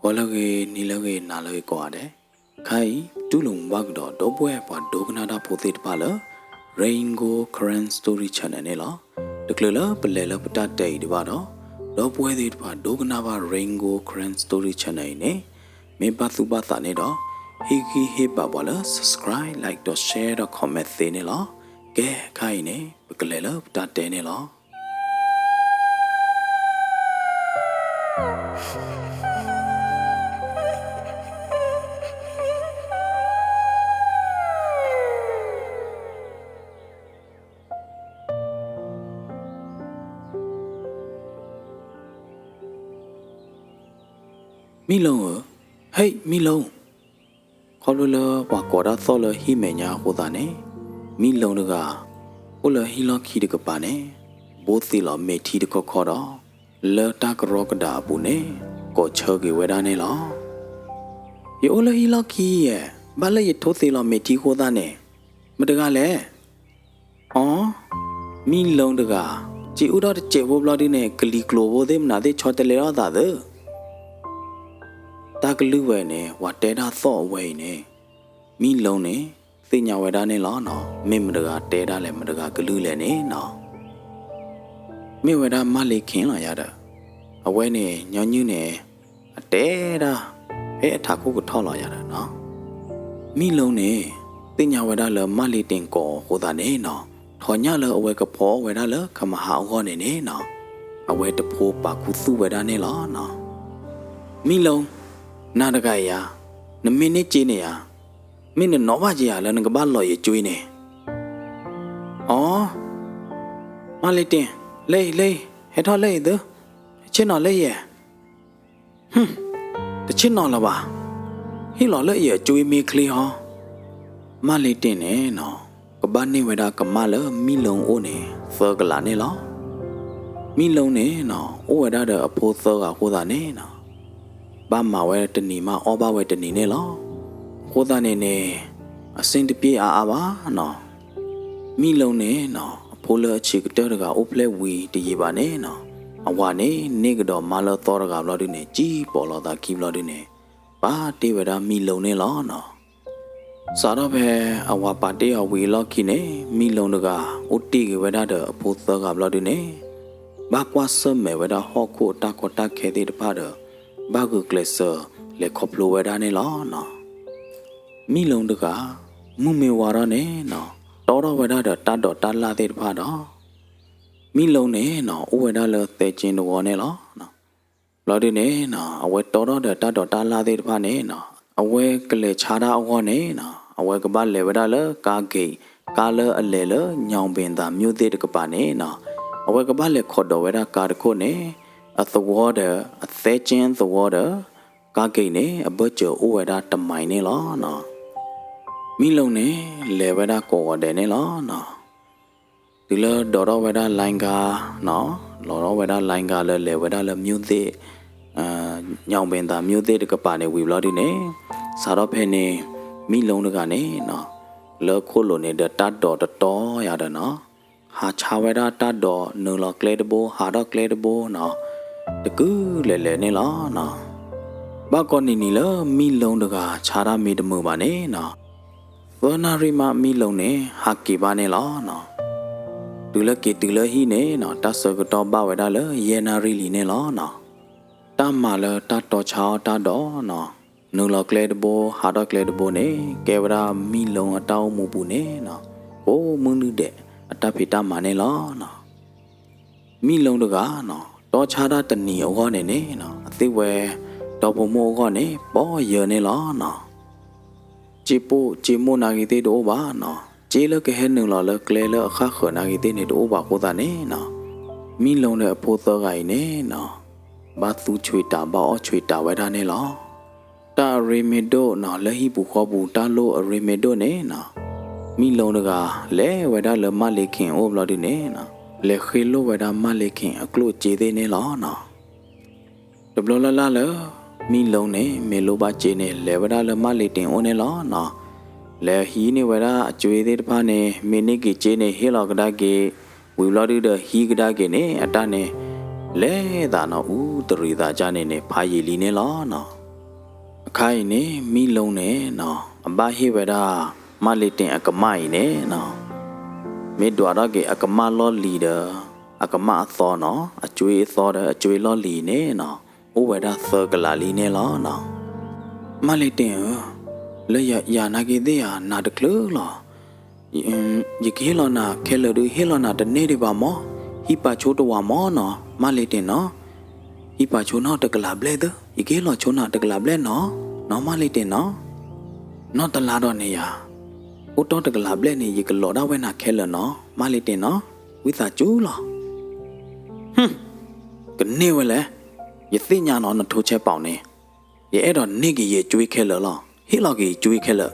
ဂီၤလၢအဂ့ၤ, နံၤလၢအဂ့ၤ, နၤလၢအဂ့ၤကိးဂၤဒဲး, ခဲအံၤ တူၢ်လိာ်မုာ်ဘၣ်ကဒီး ဒီပုၢ်ဝဲၢ်ပှၤဒိကနၣ်တၢ်ဖိသ့ၣ်တဖၣ်လၢ Rain Gold Karen Story Channel န့ၣ်လီၤ. တချုးလၢပလဲၤလၢပတၢ်တဲအံၤဒံးဘၣ်ဒီး, ဒီပုၢ်ဝဲၢ်သ့ၣ်တဖၣ်ဒိကနၣ်ဘၣ် Rain Gold Karen Story Channel အံၤန့ၣ် မ့ၢ်ဘၣ်သူၣ်ဘၣ်သးန့ၣ်ဒီး, ဟ့ၣ်ဂံၢ်ဟ့ၣ်ဘါပှၤလၢ subscribe, like ဒီး share ဒီး comment သ့န့ၣ်လီၤ. ကဲ, ခဲအံၤန့ၣ် ပကလဲၤလၢပတၢ်တဲန့ၣ်လီၤ. မံလီဧၢ, ဟဲ, မံလီ, ခီဖျိလၢပှၤကိးတၢ်သီၣ်လၢဟံၣ်မဲာ်ညါအဃိသတးန့ၣ်, မံလီတဂၤ အိၣ်လၢဟံၣ်လီၢ်ခံတကပၤန့ၣ် ဘိသ့ၣ်လီၤမ့ၢ်ထံတခီခီဒီး လၢတၢ်ကရီကဒးအပူၤန့ၣ် ကိးဆၢက့ၤဝဲဒၣ်န့ၣ်လီၤ. ယအိၣ်လၢဟံၣ်လီၢ်ခံယဲၢ်, ဘၣ်လၢယထိသ့ၣ်လီၤမ့ၢ်ထံအဃိသတးန့ၣ်, မတၤတဂၤလဲၣ်. အီ, မံလီတဂၤ, စ့အုၣ်ထီၣ်တစဲးဖိဘျီဒုန့ၣ် ကလံၤကျိၤဖိသ့ၣ်မနုၤသ့ၣ်ဆီတလဲထီၣ်သးသၢ တၢ်ကလုၢ်ဝဲန့ၣ် ပှၤတဲတၢ်သီၣ်အဝဲအံၤန့ၣ်, မံလီန့ၣ် သ့ၣ်ညါဝဲဒၣ်န့ၣ်လီၤ. မ့ၢ်မတၤတဂၤတဲဒၣ်လဲၣ်, မတၤတဂၤကလုၢ်လဲၣ်န့ၣ်, မ့ၢ်ဝဲဒၣ်မၤလ့ၤခ့ၣ်လီၤယၤဒီး, အဝဲန့ၣ် ညီနုၢ်န့ၣ် အတဲဒၣ် ဖဲအထးခိၣ်ကထီၣ်လီၤယၤဒီး, မံလီန့ၣ် သ့ၣ်ညါဝဲဒၣ်လၢမၤလ့ၤတ့ၢ်ကိးအဃိသတးန့ၣ်, ထီၣ်ညၣ်လၢအဝဲကဖီအီၣ်ဝဲဒၣ်လၢကမၤဟးအဂီၢ်န့ၣ်န့ၣ်, အဝဲတဖိပာ်ခူသူၣ်ဝဲဒၣ်န့ၣ်လီၤ. မံလီ, နၤတဂၤအံၤဧါ, နမ့ၢ်န့ၢ်စ့န့ၣ်ဧါ, မ့ၢ်နနီၣ်ဘၣ်က့ၤဧါလၢနကဘၣ်လီၤယကၠွ့န့ၣ်, အီ, မၤလ့ၤတ့ၢ်, လၢအံၤလၢအံၤ, ဟဲထီၣ်လၢအံၤသု, ဟဲဆ့ၣ်နီၤလၢယဲၢ် တဆ့ၣ်နီၤလၢၤဘၣ်, ဟ့ၣ်လီၤလၢအံၤအကၠွ့မ့ၢ်ချ့ဟီ. မၤလ့ၤတ့ၢ်န့ၣ် ကဘၣ်န့ၢ်ဝဲဒၣ်ကမၣ်လၢမံလီအိၣ်န့ၣ် သၢကလးန့ၣ်လီၤ. မံလီန့ၣ် အိၣ်ဝဲဒၣ်ဒီးအဖိသၢဂၤအဃိသတးန့ၣ် ဘၣ်မၤဝဲတနံၤမးအီၣ်ဘၣ်ဝဲတနံၤန့ၣ်လီၤ. အဃိသတးန့ၣ်န့ၣ် အဆင်တပြေအါအါဘၣ်နီၤ. မံလီန့ၣ် အဖိလၢအဆံးကတၢၢ်တဂၤအိၣ်ဖျဲၣ်ဝံၤတယံာ်ဘၣ်န့ၣ် အဝၤန့ၣ် န့ၢ်ကဒီးမါလၢသီတဂၤဘျီဒုန့ၣ် ကံၣ်ပိာ်လိာ်သးခံဘျီဒုန့ၣ် ပာ်တ့ၢ်ဝဲဒၣ်မံလီန့ၣ်လီၤ. စးထီၣ်ဖဲအဝၤပာ်တ့ၢ်အီၤဝံၤအလီၢ်ခံန့ၣ် မံလီတဂၤ အိၣ်တ့ၢ်က့ၤဝဲဒၣ်ဒီးအဖိသၢဂၤဘျီဒုန့ၣ် ဘၣ်ကွၢ်ဆၢၣ်မဲာ်ဝဲဒၣ်ဟီၣ်ခိၣ်အတၢ်ကီတၢ်ခဲသ့ၣ်တဖၣ်ဒီး ဘၣ်ဂုာ်ကျဲးစၢးလဲၤခီဖျိဝဲဒၣ်န့ၣ်လီၤ. မံလီတဂၤ မုၢ်မ့ၢ်ဝါထီၣ်န့ၣ် တီထီၣ်ဝဲဒၣ်ဒီးတၢ်ဒိးတၢ်လၣ်သ့ၣ်တဖၣ်ဒီး မံလီန့ၣ် အိၣ်ဝဲဒၣ်လၢသဲကၠ့တဝီန့ၣ်လီၤ. ဘျီဒုန့ၣ် အဝဲတီထီၣ်ဒီးတၢ်ဒိးတၢ်လၣ်သ့ၣ်တဖၣ်န့ၣ် အဝဲကလဲၤဆါတၢ်အဂီၢ်န့ၣ် အဝဲကဘၣ်လဲၤဝဲဒၣ်လၢကါဂ့ၤ ကါလၢအလဲၤလၢ ညောင်ပင်သာ မြို့သစ် တကပၤန့ၣ် အဝဲကဘၣ်လဲၤခိးဒိးဝဲဒၣ်ကါတခိၣ်န့ၣ် အသဝီဒီး အသဲကၠ့သဝီဒီး ကါဂ့ၤန့ၣ် အဘၢၣ်စၢၤအိၣ်ဝဲဒၣ်တမံၤန့ၣ်လီၤ. မံလီန့ၣ် လဲၤဝဲဒၣ်ကိးဂီၤဒဲးန့ၣ်လီၤ. တုၤလၢဒိးထီၣ်ဝဲဒၣ် လိုင်းကား ဒိးထီၣ်ဝဲဒၣ် လိုင်းကား လၢလဲၤဝဲဒၣ်လၢ မြို့သစ် ညောင်ပင်သာ မြို့သစ် တကပၤန့ၣ်ဝံၤဘျီဒုန့ၣ် စးထီၣ်ဖဲန့ၣ် မံလီတဂၤန့ၣ် လၢခိၣ်လိၤန့ၣ်ဒီးတၢ်ဒိးတတီယၤဒီးနီၤ ဟးဆါဝဲဒၣ်တၢ်ဒိး နုာ်လီၤကျဲတဘိ ဟးထီၣ်ကျဲတဘိနီၤ တကုာ်လဲၤလဲၤန့ၣ်လီၤ. ဘၣ်ကိးနံၤနံၤလၢမံလီတဂၤဆါတၢ်မ့ၢ်တမုာ်ဘၣ်န့ၣ်နီၤ သၢနၣ်ရံၣ်မး မံလီန့ၣ် ဟးက့ၤဘၣ်န့ၣ်လီၤ. တုၤလၢက့ၤတုၤလၢဟံၣ်န့ၣ်နီၤ တၢ်ဆၢကတီၢ်ဘၣ်ဝဲဒၣ်လၢယဲၢ်နၣ်ရံၣ်လံန့ၣ်လီၤ. တၢ်မၤလၢတၢ်တီဆါအီၣ်တၢ်ဒိးနီၤ နုာ်လီၤကျဲတဘိ ဟးထီၣ်ကျဲတဘိန့ၣ် ကဲဝဲဒၣ်မံလီအတၢ်အိၣ်မူပူၤန့ၣ်နီၤ ကိးမုၢ်နံၤဒဲးအတၢ်ဖံးတၢ်မၤန့ၣ်လီၤ. မံလီတဂၤနီၤ တီဆါတၢ်တနံၤအဂီၢ်န့ၣ်န့ၣ်နီၤ အသ့ၣ်ဝဲ ဒီဖိမိၢ်အဂီၢ်န့ၣ် ပီၢ်ယၢၤန့ၣ်လီၤနီၤ. စ့ပိၣ်စ့မိၣ်နာ်ဂ့ၤသ့ၣ်တအိၣ်ဘၣ်နီၤ စ့လၢကဟဲနုာ်လီၤလၢကျဲလၢအဃၣ်ဃၢၤနာ်ဂ့ၤသ့ၣ်န့ၣ်တအိၣ်ဘၣ်အဃိသတးန့ၣ်နီၤ မံလီဒီးအဖိသၢဂၤအံၤန့ၣ်နီၤ ဘၣ်သူဆွံးတၢ် ဘၣ်အီၣ်ဆွံးတၢ်ဝဲဒၣ်န့ၣ်လီၤ. တၢ်အရ့မ့ၢ်ဒိၣ်နီၤ လၢဟံၣ်ပူၤဃီပူၤ တၢ်လိၣ်အရ့မ့ၢ်ဒိၣ်န့ၣ်နီၤ မံလီတဂၤ လဲၤဝဲဒၣ်လၢမၢ်လ့ၤခ့ၣ်အအိၣ်ဘျီဒုန့ၣ်နီၤ လဲၤဃ့လိၢ်ဝဲဒၣ်မၢ်လ့ၤခ့ၣ်အကျိၣ်စ့သ့ၣ်န့ၣ်လီၤနီၤ. တဘျီလၢ်လၢ်လၢ မံလီန့ၣ် မ့ၢ်လိၣ်ဘၣ်စ့န့ၣ် လဲၤဝဲဒၣ်လၢမၢ်လ့ၤတ့ၢ်အိၣ်န့ၣ်လီၤနီၤ. လဲၤဟံးန့ၢ်ဝဲဒၣ်အကၠွ့သ့ၣ်တဖၣ်န့ၣ် မ့ၢ်န့ၢ်က့ၤစ့န့ၣ် ဟ့ၣ်လီၤကဒါက့ၤ ဝံၤဘျီဒုဒီးဟံးကဒါက့ၤန့ၣ် အတၢ်န့ၣ် လဲၤသးနီၤ အူတရံးသးကၢ်န့ၣ်န့ၣ် ဖးယံာ်လံန့ၣ်လီၤနီၤ. ခါအံၤန့ၣ် မံလိန့ၣ်နီၤ အဘၣ်ဟ့ၣ်ဝဲဒၣ် မၢ်လ့တ့ၢ်အကမၢ်အံၤန့ၣ်နီၤ, မ့ၢ်ဒွးထီၣ်က့ၤအကမၢ်လီၢ်လံၤဒီး အကမၢ်အသီနီၤ, အကွ့အသီဒီးအကွ့လီၢ်လံၤန့ၣ်နီၤ, အိၣ်ဝဲဒၣ်သၢကလးလံန့ၣ်လီၤနီၤ. မၢ်လ့တ့ၢ်ဧၢ, လၢယၤနာ်က့ၤသ့ၣ်ဧါ နၤတချုးလီၤ. ယကဟ့ၣ်လီၤနၤခဲလၢာ်ဒုး ဟ့ၣ်လီၤနၤတန့ၢ်ဒံးဘၣ်မၢ်, ဟံးပာ်ဆိတဝးမၢ်နီၤ မၢ်လ့တ့ၢ်နီၤ. ဟံးပာ်ဆိနီၢ်တကလးဘျဲၣ်သု, ယကဟ့ၣ်လီၤဆိနၤတကလးဘျဲၣ်နီၤ, နီၤမၢ်လ့တ့ၢ်နီၤ. နီၢ်တလါဒီးန့ၣ်ယၤ, အိၣ်တီၢ်တကလးဘျဲၣ်န့ၣ် ယကလီၤဒၣ်ဝဲနၤခဲလၢာ်နီၤ မၢ်လ့တ့ၢ်နီၤ, ဝံသးစူၤလီၤ. ဟူ, ကန့ၢ်ဝဲလဲၣ်, ယသ့ၣ်ညါနီၤ နထိဆဲးပီးန့ၣ်, ယအဲၣ်ဒိးန့ၢ်က့ၤယကွ့ခဲလၢာ်လီၤ, ဟ့ၣ်လီၤက့ၤယကွ့ခဲလၢာ်.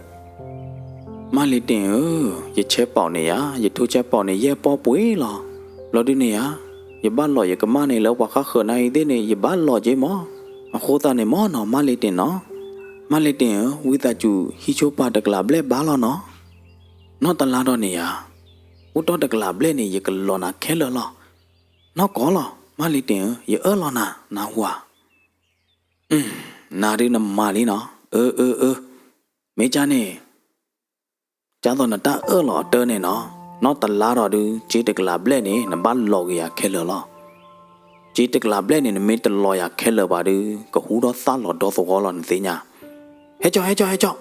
မၢ်လ့တ့ၢ်ဧၢ, ယဆဲးပီးန့ၣ်ယၤ, ယထိဆဲးပီးန့ၣ် ယဲၢ်ပီၢ်ပှ့ၤလီၤ. ဘျီဒုန့ၣ်ယၤ, ယဘၣ်လီၤယကမၢ်န့ၣ်လၢပှၤဃၣ်ဃၢၤနၤအံၤသ့ၣ်န့ၣ် ယဘၣ်လီၤက့ၤမၢ်. အဃိသတးန့ၣ်မၢ်နီၤ မၢ်လ့တ့ၢ်နီၤ. မၢ်လ့တ့ၢ်ဧၢ, ဝံသးစူၤဟံးဆိပာ်တကလးဘျဲၣ်ဘၣ်လီၤနီၤ. နီၢ်တလါဒီးန့ၣ်ယၤ, အိၣ်တီၢ်တကလးဘျဲၣ်န့ၣ် ယကလီၤနၤခဲလၢာ်လီၤ. နီၢ်ကီလီၤ မၢ်လ့တ့ၢ်ဧၢ, ယအၢၣ်လီၤနၤ, နၢ်ဟူဧါ. နၤဒုးနမၤလံနီၤ, အၢ အၢ အၢ, မ့ၢ်ကန့ၣ် ကသိးနတၢ်အၢၣ်လီၤအတၢၢ်န့ၣ်နီၤ, နီၢ်တလါဒီးဒုး စ့တကလးဘျဲၣ်န့ၣ် နဘၣ်လီၤက့ၤယၤခဲလၢာ်လီၤ. စ့တကလးဘျဲၣ်န့ၣ် နမ့ၢ်တလီၤယၤခဲလၢာ်ဘၣ်ဒုး ကဟူထီၣ်သၣ်လီၤဒီသဝီလီၤနသ့ၣ်ညါ. ဟဲကၠီ ဟဲကၠီ ဟဲကၠီ,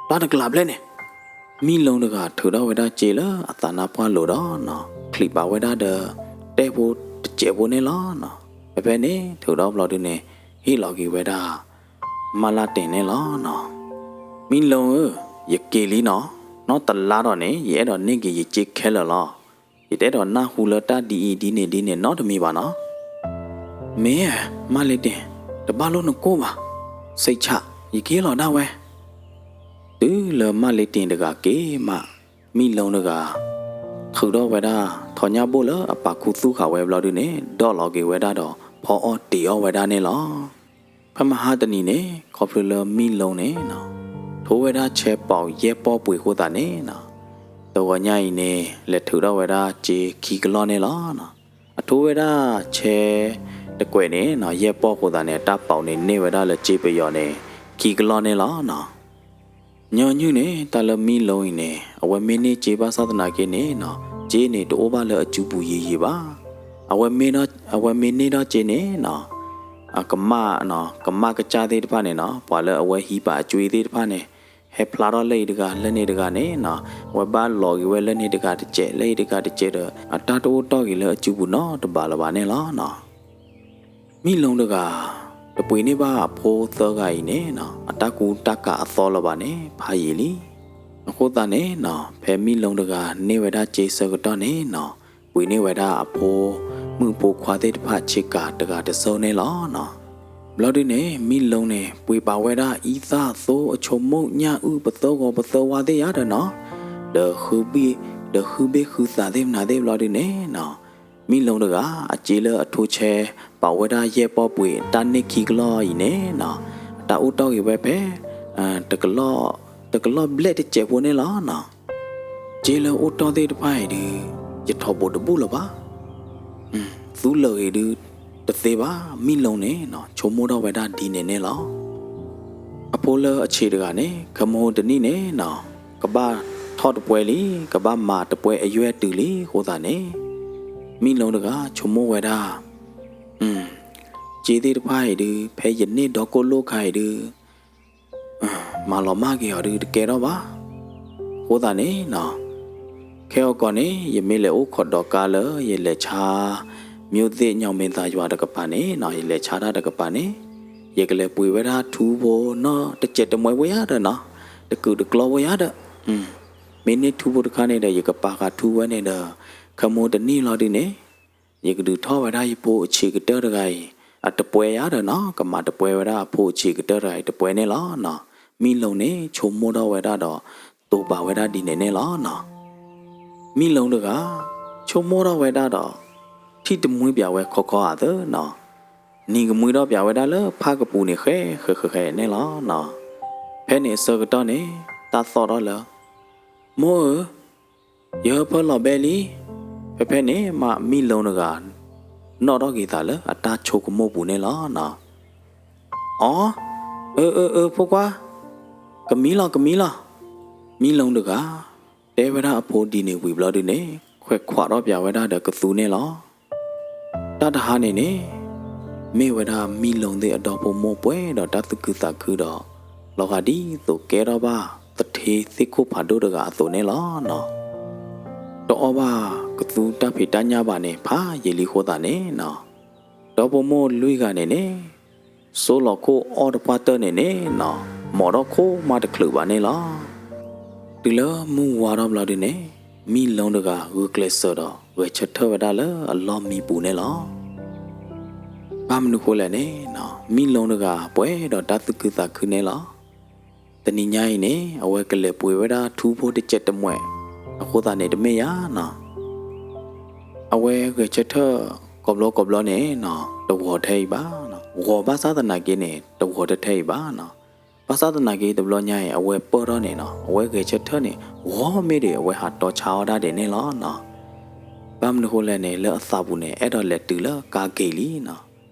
တၢ်တကလးဘျဲၣ်န့ၣ်. မံလိတဂၤထုးထီၣ်ဝဲဒၣ်စ့လၢအသးနါပှၢ်လိၤဒီးနီၤ ချံးပာ်ဝဲဒၣ်ဒီး တဲၣ်ဖိတစဲးဖိန့ၣ်လီၤနီၤ. ဖဲဖဲန့ၣ် ထုးထီၣ်ဘျီဒုန့ၣ် ဟ့ၣ်လီၤက့ၤဝဲဒၣ် မၢ်လ့တ့ၢ်န့ၣ်လီၤနီၤ. မံလိဧၢ, ယက့ၤလံနီၤ, နီၢ်တလါဒီးန့ၣ် ယအဲၣ်ဒိးန့ၢ်က့ၤယစ့ခဲလၢာ်လီၤ. ယတအဲၣ်ဒိးနၢ်ဟူလၢတၢ်ဒ်အံၤဒ်န့ၣ်ဒ်န့ၣ်နီတမံၤဘၣ်နီၤ. မ့ၢ် မၢ်လ့တ့ၢ်, တဘၣ်လိၣ်နကိၢ်ဘၣ်, စံးဆး, ယကဟ့ၣ်လီၤဒၣ်ဝဲ. တုၤလၢမၢ်လ့တ့ၢ်တဂၤက့ၤမး မံလိတဂၤ ထုးထီၣ်ဝဲဒၣ် ထီၣ်ညၣ်ဘိၣ်လၢအပာ်ခူသူၣ်ဃာ်ဝဲဘျီဒုန့ၣ် ဒီးလီၤက့ၤဝဲဒၣ်ဒီး ဖီအီၣ်တ့ၤအီၣ်ဝဲဒၣ်န့ၣ်လီၤ. ဖဲမဟါတနံၤန့ၣ် ခီဖျိလၢမံလိန့ၣ်နီၤ ထိဝဲဒၣ်ဆဲးပီးယဲၢ်ပီၢ်ပှ့ၤအဃိသတးန့ၣ်နီၤ တဂီၤညါအံၤန့ၣ် လဲၤထုးထီၣ်ဝဲဒၣ်စ့ခံကလီၢ်န့ၣ်လီၤ. အထိဝဲဒၣ်ဆဲးတကွဲးန့ၣ်နီၤ ယဲၢ်ပီၢ်အဃိသတးန့ၣ် အတၢ်ပီးန့ၣ် န့ၢ်ဝဲဒၣ်လၢစ့ပယီၤန့ၣ် ခံကလီၢ်န့ၣ်လီၤနီၤ. ညီနုၢ်န့ၣ် တၢ်လၢမံလိအံၤန့ၣ် အဝဲမ့ၢ်န့ၢ်စ့ဘၣ်ဆၣ်သနာ်က့န့ၣ်နီၤ စ့န့ၣ်တအိၣ်ဘၣ်လၢအစုပူၤယံာ်ယံာ်ဘၣ်. အဝဲမ့ၢ်န့ၢ်ထီၣ်စ့န့ၣ်နီၤ အကမၣ်နီၤ ကမၣ်ကစၢ်သ့ၣ်တဖၣ်န့ၣ်နီၤ ပှၤလၢအဝဲဟံးပာ်အကွ့သ့ၣ်တဖၣ်န့ၣ် ဟဲဖျါထီၣ်လၢအံၤတဂၤ လၢန့ၣ်တဂၤန့ၣ်နီၤ အဝဲဘၣ်လီၤက့ၤဝဲလၢန့ၣ်တဂၤတစဲး လၢအံၤတဂၤတစဲးဒီး အတၢ်တအိၣ်တီၢ်က့ၤလၢအစုပူၤနီတဘးလၢၤဘၣ်န့ၣ်လီၤနီၤ. မံလိတဂၤ တပှ့ၤန့ၢ်ဘၣ်အဖိသၢဂၤအံၤန့ၣ်နီၤ အတၢ်ကူတၢ်ကၤအသီလၢၤဘၣ်န့ၣ် ဖးယံာ်လံ. အဃိသတးန့ၣ်နီၤ ဖဲမံလိတဂၤန့ၢ်ဝဲဒၣ်စ့ဆၢကတီၢ်န့ၣ်နီၤ ပှ့ၤန့ၢ်ဝဲဒၣ်အဖိမုၣ်ဖိခွါသ့ၣ်တဖၣ်ဆ့ကၤတဂၤတစိၢ်န့ၣ်လီၤနီၤ. ဘျီဒုန့ၣ် မံလိန့ၣ် ပှ့ၤပာ်ဝဲဒၣ်အံသၣ်အသိအဆိကမိၣ်ညၣ်အုၣ်ပသၢဂီၤပသၢဝါသ့ၣ်ယါဒီးနီၤ ဒီးဃုဘ့ၣ် ဒီးဃုဘ့ၣ်ဃုသးသ့ၣ်မနုၤသ့ၣ်ဘျီဒုန့ၣ်နီၤ မံလိတဂၤ အစ့လၢအထိဆဲးပာ်ဝဲဒၣ်ယဲၢ်ပီၢ်ပှ့ၤတၢ်န့ၢ်ခံကလီၢ်အံၤန့ၣ်နီၤ အတၢ်အိၣ်တီၢ်က့ၤဝဲဖဲ တကလီၢ် တကလီၢ်ဘျဲၣ်တစဲးဖိန့ၣ်လီၤနီၤ. စ့လၢအိၣ်တီၢ်သ့ၣ်တဖၣ်အံၤဒုး ယထီၣ်ဘိးတဘူၣ်လၢၤဘၣ်. သူလၢာ်ဂ့ၤဒုး တသ့ဘၣ် မံလိန့ၣ်နီၤ ဆိကမိၣ်ထီၣ်ဝဲဒၣ်ဒ်န့ၣ်န့ၣ်လီၤ. အဖိလၢအဆံးတဂၤန့ၣ် ခမူတနံၣ်န့ၣ်နီၤ ကဘၣ်ထီၣ်တပှဲၤလံ ကဘၣ်မၤတပှဲၤအယွဲၢ်တုၤလံအဃိသတးန့ၣ် မံလိတဂၤဆိကမိၣ်ဝဲဒၣ် စ့သ့ၣ်တဖၣ်အံၤဒုး ဖဲယန့ၢ်ဒီကိၣ်လိၣ်ခါအံၤဒုး မၤလီၤမၢ်က့ၤအီၤဒုးတကဲထီၣ်ဘၣ်. အဃိသတးန့ၣ်နီၤ ခဲအံၤကီးန့ၣ် ယမ့ၢ်လဲၤအိၣ်ခိးဒီးကါလၢ ယလဲၤဆါ မျိုးသစ်ညောင်ပင်သာ ယွၤတကပၤန့ၣ်နီၤ ယလဲၤဆါတၢ်တကပၤန့ၣ် ယကလဲၤပှ့ၤဝဲဒၣ်ထူဖိနီၤ တစဲးတမှဲးဖိယါဒီးနီၤ တကုာ်တကျီဖိယါဒီး မ့ၢ်န့ၢ်ထူဖိတခါန့ၣ်ဒီး ယကပာ်ဃာ်ထူဝဲန့ၣ်ဒီး ခမူတနံၣ်လီၤဒုးန့ၣ် ယကဒုးထီၣ်ဝဲဒၣ်ယဖိအဆံးကတၢၢ်တဂၤအံၤ အတပှဲၤယါဒီးနီၤ ကမၤတပှဲၤဝဲဒၣ်အဖိအဆံးကတၢၢ်တဂၤအံၤတပှဲၤန့ၣ်လီၤနီၤ. မံလိန့ၣ် ဆိကမိၣ်ထီၣ်ဝဲဒၣ်ဒီး တိာ်ပာ်ဝဲဒၣ်ဒ်န့ၣ်န့ၣ်လီၤနီၤ. မံလိတဂၤ ဆိကမိၣ်ထီၣ်ဝဲဒၣ်ဒီး ထံၣ်တမှံပၠးဝဲခီခီဧါသၢနီၤ နံၤကမှံထီၣ်ပၠးဝဲဒၣ်လၢဖၣ်ကပူၤန့ၣ် ဃဲဃဲဃဲဃဲန့ၣ်လီၤနီၤ. ဖဲန့ၣ်အဆၢကတီၢ်န့ၣ် တၢ်သီၣ်ထီၣ်လၢ မိၢ်ဧၢ, ယဟၢဖၢလီၤဘဲလံ. ဖဲဖဲန့ၣ်မး မံလိတဂၤ နီၣ်ထီၣ်က့ၤသးလၢအတၢ်ဆိကမိၣ်ပူၤန့ၣ်လီၤနီၤ. အိ အၢ အၢ အၢ ဖိခွါ, ကမံလီၤ ကမံလီၤ. မံလိတဂၤ တဲဝဲဒၣ်အဖိဒ်န့ၣ်ဝံၤဘျီဒုန့ၣ် ခွဲးခွးထီၣ်ပၠးဝဲဒၣ်ဒီးကသူန့ၣ်လီၤ. တၢ်တဟါန့ၣ်န့ၣ် မ့ၢ်ဝဲဒၣ်မံလိသ့ၣ်အဒီဖိမိၢ်ပှဲၤဒီးတၢ်သူၣ်ခုသးခုဒီး လီၤဂာ်ဒ်သိးကဲထီၣ်ဘၣ်သထ့သ့ၣ်ခိၣ်ဖးဒိၣ်တဂၤအသိးန့ၣ်လီၤနီၤ. တအီၣ်ဘၣ်ကသူတၢ်ဖံးတၢ်ညၣ်ဘၣ်န့ၣ် ဖးယံာ်လံအဃိသတးန့ၣ်နီၤ ဒီဖိမိၢ်လွံၢ်ဂၤန့ၣ်န့ၣ် စိလီၤခိၣ်အီၣ်တပှၢ်တၢၢ်န့ၣ်န့ၣ်နီၤ မီၤထီၣ်ခိၣ်မးတချုးဘၣ်န့ၣ်လီၤ. တုၤလၢမုၢ်ဝါထီၣ်ဘျီဒုန့ၣ် မံလိတဂၤဂုာ်ကျဲးစၢးဒီး ဂဲၤဆၢထၢၣ်ဝဲဒၣ်လၢအလီၢ်မံပူၤန့ၣ်လီၤ. ဘၣ်မနုၤဃိလဲၣ်န့ၣ်နီၤ မံလိတဂၤပှဲၤဒီးတၢ်သူၣ်ခုသးခုန့ၣ်လီၤ. တနံၤညါအံၤန့ၣ် အဝဲကလဲၤပှ့ၤဝဲဒၣ်ထူဖိတစဲးတမှဲး အဃိသတးန့ၣ်တမ့ၢ်ယါနီၤ အဝဲဂဲၤဆၢထၢၣ်ကိးဘျီကိးဘျီန့ၣ်နီၤ တဂီၤထဲအံၤဘၣ်, ဂီၤဘၣ်ဆၣ်သနာ်က့န့ၣ် တဂီၤထဲထဲအံၤဘၣ်နီၤ. ဘၣ်ဆၣ်သနာ်က့တဘျီညါအံၤ အဝဲပၢၢ်ထီၣ်န့ၣ်နီၤ အဝဲဂဲၤဆၢထၢၣ်န့ၣ် ဂီၤမ့ၢ်ဒံး အဝဲဟးတီဆါအီၣ်ဒၣ်ဒဲးန့ၣ်လီၤနီၤ. ဘၣ်မနုၤဃိလဲၣ်န့ၣ် လၢအသးပူၤန့ၣ် အဲၣ်ဒိးလဲၤတုၤလၢကါဂ့ၤလံနီၤ.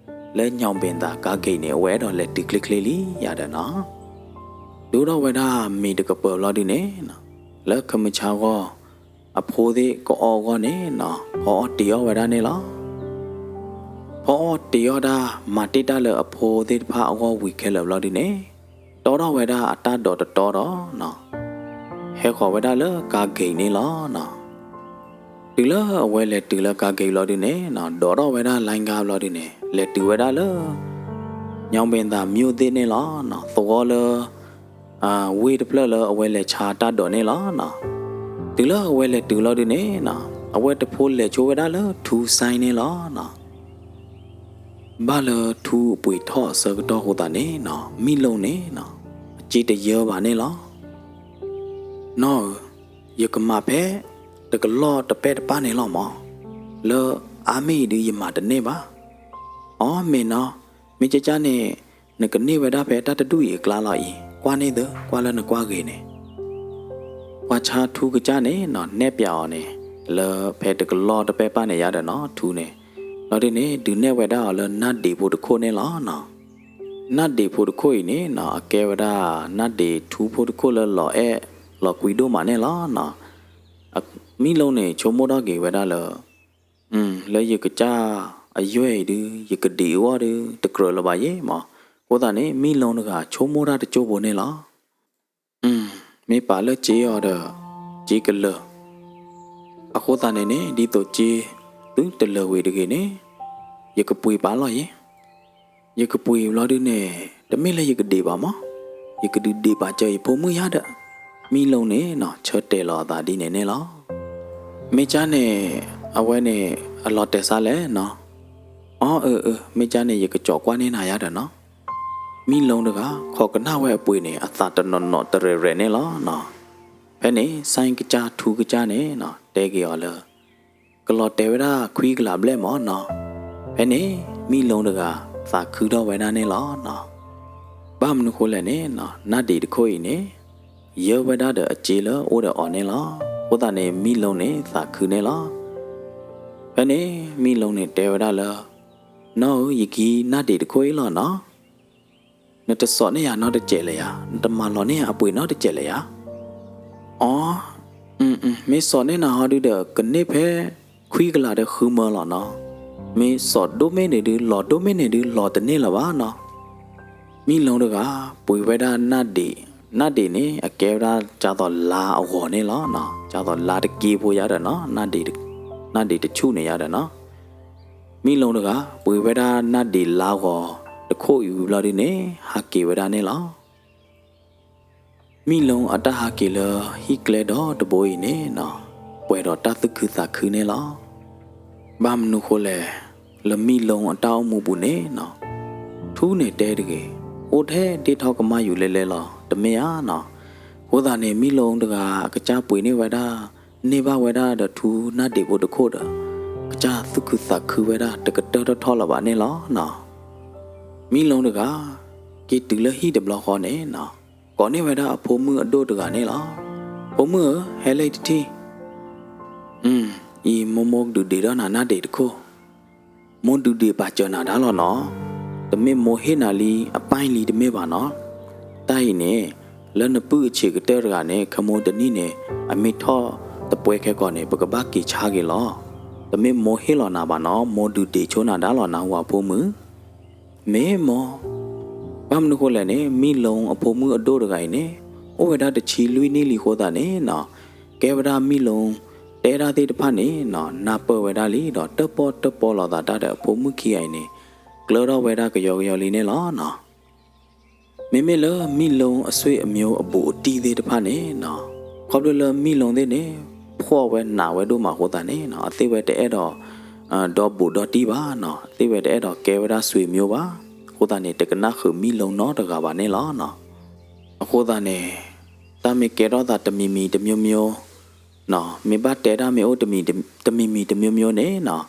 လၢညောင်ပင်သာ ကါဂ့ၤန့ၣ် အဝဲအဲၣ်ဒိးလဲၤတုၤချ့ချ့လံယၤဒီးနီၤ ဒိၣ်ထီၣ်ဝဲဒၣ်မ့ၤတကပၤဘျီဒုန့ၣ်နီၤ လၢခမုၢ်ဆါဂီၢ် အဖိသ့ၣ်ကအီၣ်အဂီၢ်န့ၣ်နီၤ ဖီအီၣ်တ့ၤအီၣ်ဝဲဒၣ်န့ၣ်လီၤ. ဖီအီၣ်တ့ၤအီၣ်ဒၣ် မၤတ့ၢ်တၢ်လၢအဖိသ့ၣ်တဖၣ်အဂီၢ်ဝံၤခဲလၢာ်ဘျီဒုန့ၣ် တီထီၣ်ဝဲဒၣ်အတၢ်ဒိးတတီဒီးနီၤ ဟဲဃီၤဝဲဒၣ်လၢကါဂ့ၤန့ၣ်လီၤနီၤ. တုၤလၢအဝဲလဲၤတုၤလၢကါဂ့ၤဘျီဒုန့ၣ်နီၤ ဒိးထီၣ်ဝဲဒၣ်လိုင်းကားဘျီဒုန့ၣ် လဲၤတုၤဝဲဒၣ်လၢ ညောင်ပင်သာ မြို့သစ်န့ၣ်လီၤနီၤ သဝီလၢ ဝ့ၢ်တဖျၢၣ်လၢအဝဲလဲၤဆါတၢ်ဒိးန့ၣ်လီၤနီၤ. တုၤလၢအဝဲလဲၤတုၤလီၤဒုန့ၣ်နီၤ အဝဲတဖိလဲၤဆိဝဲဒၣ်လၢထူစဲန့ၣ်လီၤနီၤ. ဘၣ်လၢထူအပှ့ၤထီၣ်အဆၢကတီၢ်အဃိသတးန့ၣ်နီၤ မံလိန့ၣ်နီၤ အစ့တယၢဘၣ်န့ၣ်လီၤ. နီၢ်ဧၢ, ယကမၤဖဲတကလီၢ်တပဲၢ်တပၢ်န့ၣ်လီၤမး, လၢအါမ့ၢ်အံၤဒုးယမၤတန့ၢ်ဘၣ်. အီ မ့ၢ်နီၤ, မ့ၢ်ကကၢ်န့ၣ် နကန့ၢ်ဝဲဒၣ်ဖဲတၢ်တဒူၣ်အံၤအကျါလီၤအံၤ, ကွၢ်န့ၢ်သု, ကွၢ်လၢနကွၢ်ဂ့ၤန့ၣ် ပှၤဆါထူကစၢ်န့ၣ်နီၤ နဲၣ်ပၠးအီၤန့ၣ် လၢဖဲတကလီၢ်တပဲၢ်ပၢ်န့ၣ်ယါဒီးနီၤ ထူန့ၣ်, လီၤဒုန့ၣ် ဒုးနဲၣ်ဝဲဒၣ်အီၤလၢနၢ်ဒံးဖိတခိၣ်န့ၣ်လီၤနီၤ. နၢ်ဒံးဖိတခိၣ်အံၤန့ၣ်နီၤ အကဲဝဲဒၣ် နၢ်ဒံးထူဖိတခိၣ်လၢလီၤအဲၣ်လီၤကွံဒိၣ်မးန့ၣ်လီၤနီၤ. မံလိန့ၣ် ဆိကမိၣ်ထီၣ်က့ၤဝဲဒၣ်လၢ လၢယကစၢ်အယွဲၢ်အံၤဒုး ယကဒံးအဂီၢ်ဒုး တကြၢးလၢၤဘၣ်ယဲမး, အဃိသတးန့ၣ် မံလိတဂၤဆိကမိၣ်တၢ်တစိၢ်ဖိန့ၣ်လီၤ. မ့ၢ်ပာ်လၢစ့အီၤဒီး စ့ကလၢၤ, အဃိသတးန့ၣ်န့ၣ် ဒ်သိးစ့သုတလၢၤဝံၤတဂ့ၤန့ၣ် ယကပှ့ၤပာ်လီၤယဲ, ယကပှ့ၤဘျီဒုန့ၣ် တမ့ၢ်လၢယကဒံးဘၣ်မး, ယကဒုးဒံးပာ်စၢၤယဖိမုၣ်ယါဒီး, မံလိန့ၣ်နီၤ ဆၢတဲာ်လီၤအသးဒ်န့ၣ်န့ၣ်လီၤ. မ့ၢ်ကၢ်န့ၣ် အဝဲန့ၣ် အလီၤတဲာ်ဆါလဲၣ်နီၤ, အီ အၢ အၢ မ့ၢ်ကၢ်န့ၣ် ယကကၠီၤကွၢ်န့ၢ်နၤယါဒီးနီၤ. မံလိတဂၤ ခိးကနၣ်ဝဲအပှ့ၤန့ၣ် အသးတနီၢ်နီၢ်တရဲၣ်ရဲၣ်န့ၣ်လီၤနီၤ. ဖဲန့ၣ် စဲကစၢ်ထူကစၢ်န့ၣ်နီၤ တဲက့ၤအီၤလၢ ကလီၤတဲာ်ဝဲဒၣ်ခွံကလးဘျဲၣ်မးနီၤ. ဖဲန့ၣ် မံလိတဂၤ သးခုထီၣ်ဝဲဒၣ်န့ၣ်လီၤနီၤ. ဘၣ်မနုၤဃိလဲၣ်န့ၣ်နီၤ နၢ်ဒံးတခိၣ်အံၤန့ၣ် ယၢဝဲဒၣ်ဒီးအစ့လၢအိၣ်ဒီးအီၤန့ၣ်လီၤ. အဃိသတးန့ၣ် မံလိန့ၣ်သးခုန့ၣ်လီၤ. ဖဲန့ၣ် မံလိန့ၣ်တဲဝဲဒၣ်လၢ နီၢ်ဧၢ ယကဟံးနၢ်ဒံးတခိၣ်အံၤလီၤနီၤ. နတစိာ်န့ၢ်ယၤနီတစဲးလၢၤယါ, နတမၤလီၤန့ၢ်ယၤအပှ့ၤနီတစဲးလၢၤယါ. အီ မ့ၢ်စိာ်န့ၢ်နၤဟီဒုဒီး ကန့ၢ်ဖဲခွံကလးဒီးဃုမၢလီၤနီၤ. မ့ၢ်စိာ်ဒိၣ်မ့ၢ်န့ၣ်ဒု လီၤဒိၣ်မ့ၢ်န့ၣ်ဒု လီၤတန့ၢ်လၢၤဘၣ်နီၤ. မံလိတဂၤ ပှ့ၤဝဲဒၣ်နၢ်ဒံး, နၢ်ဒံးန့ၣ် အကဲဝဲဒၣ် ကၢ်သိးလါအဂီၤန့ၣ်လီၤနီၤ. ကၢ်သိးလါတက့ဖိယါဒီးနီၤ, နၢ်ဒံးတဆူၣ်န့ၣ်ယါဒီးနီၤ. မံလိတဂၤ ပှ့ၤဝဲဒၣ်နၢ်ဒံးလါဂီၤတခိၣ်အံၤဝံၤဘျီဒုန့ၣ် ဟးက့ၤဝဲဒၣ်န့ၣ်လီၤ. မံလိအတၢ်ဟးက့ၤလၢဟံၣ်ကျဲဒီတဘိအံၤန့ၣ်နီၤ, ပှဲၤဒီးတၢ်သူၣ်ခုသးခုန့ၣ်လီၤ. ဘၣ်မနုၤဃိလဲၣ်, လၢမံလိအတၢ်အိၣ်မူပူၤန့ၣ်နီၤ, ထူန့ၣ်တဲတဂ့ၤ, အိၣ်ထဲဒ့ၣ်ထီၣ်ကမၣ်ယူၤလဲလဲလီၤ, တမ့ၢ်ဧါနီၤ. အဃိသတးန့ၣ် မံလိတဂၤ အကစၢ်ပှ့ၤန့ၢ်ဝဲဒၣ် န့ၢ်ဘၣ်ဝဲဒၣ်ဒီးထူနၢ်ဒံးဖိတခိၣ်ဒီး ကစၢ်သူၣ်ခုသးခုဝဲဒၣ် တကတၢၢ်ထီၣ်ထီၣ်လၢၤဘၣ်န့ၣ်လီၤနီၤ. မံလိတဂၤ က့ၤတုၤလၢဟံၣ်တဘျီဃီန့ၣ်နီၤ, ကိးန့ၢ်ဝဲဒၣ်အဖိမုၣ်အဒိၣ်တဂၤန့ၣ်လီၤ. ဖိမုၣ်ဧၢ, ဟဲလၢအံၤတထံၣ်, အံၤမိၢ်မိၢ်ဒုးဒံးဒီးနၤနၢ်ဒံးတခိၣ်, မိၢ်ဒုးဒံးပာ်စၢၤနၤဒၣ်လီၤနီၤ. တမ့ၢ်မိၢ်ဟ့ၣ်နၤလံအပၢ်လံတမ့ၢ်ဘၣ်နီၤ. တၢ်အံၤန့ၣ် လၢနပုၢ်အဆံးကတၢၢ်တဂၤန့ၣ် ခဲမိၢ်တနံၣ်န့ၣ် အမ့ၢ်ထီၣ်တပှဲၤခဲကီးန့ၣ် ပကဘၣ်က့ၤဆါက့ၤလီၤ. တမ့ၢ်မိၢ်ဟ့ၣ်လီၤနၤဘၣ်နီၤ, မိၢ်ဒုးဒ့းဆိနၤဒၣ်လီၤ နဟူအဖိမုၣ်. မ့ၢ်မိၢ်, ဘၣ်မနုၤဃိလဲၣ်န့ၣ် မံလိအဖိမုၣ်အဒိၣ်တဂၤအံၤန့ၣ် အိၣ်ဝဲဒၣ်တဆံလွံၢ်နံၣ်လံအဃိသတးန့ၣ်နီၤ, ကဲဝဲဒၣ်မံလိ တဲတၢ်သ့ၣ်တဖၣ်န့ၣ်နီၤ နၢ်ပၢၢ်ဝဲဒၣ်လံဒီး တၢၣ်ပီၣ်တၢၣ်ပီလီၤသးတၢ်ဒီးအဖိမုၣ်ခံဂၤအံၤန့ၣ် ကျၢထီၣ်ဝဲဒၣ်ကယီကယီလံန့ၣ်လီၤနီၤ. မ့မ့ၢ်လၢမံလိအဆွေမျိုးအဘူးအတံၢ်သ့ၣ်တဖၣ်န့ၣ်နီၤ, ခီဖျိလၢမံလိသ့ၣ်န့ၣ် ဖှီၣ်ဝဲနာ်ဝဲဒိၣ်မးအဃိသတးန့ၣ်နီၤ အသ့ၣ်ဝဲတအဲၣ်ဒိး ဒီဘူးဒီတံၢ်ဘၣ်နီၤ, အသ့ၣ်ဝဲတအဲၣ်ဒိးကဲဝဲဒၣ်ဆွေမျိုးဘၣ်. အဃိသတးန့ၣ် တကနၣ်ဃုာ်မံလိနီတဂၤဘၣ်န့ၣ်လီၤနီၤ. အဃိသတးန့ၣ် တၢ်မ့ၢ်ကဲထီၣ်သးတမံၤမံၤတမျိုးမျိုး မ့ၢ်ဘၣ်တဲတၢ်မ့ၢ်အိၣ်တမံၤမံၤတမျိုးမျိုးန့ၣ်နီၤ,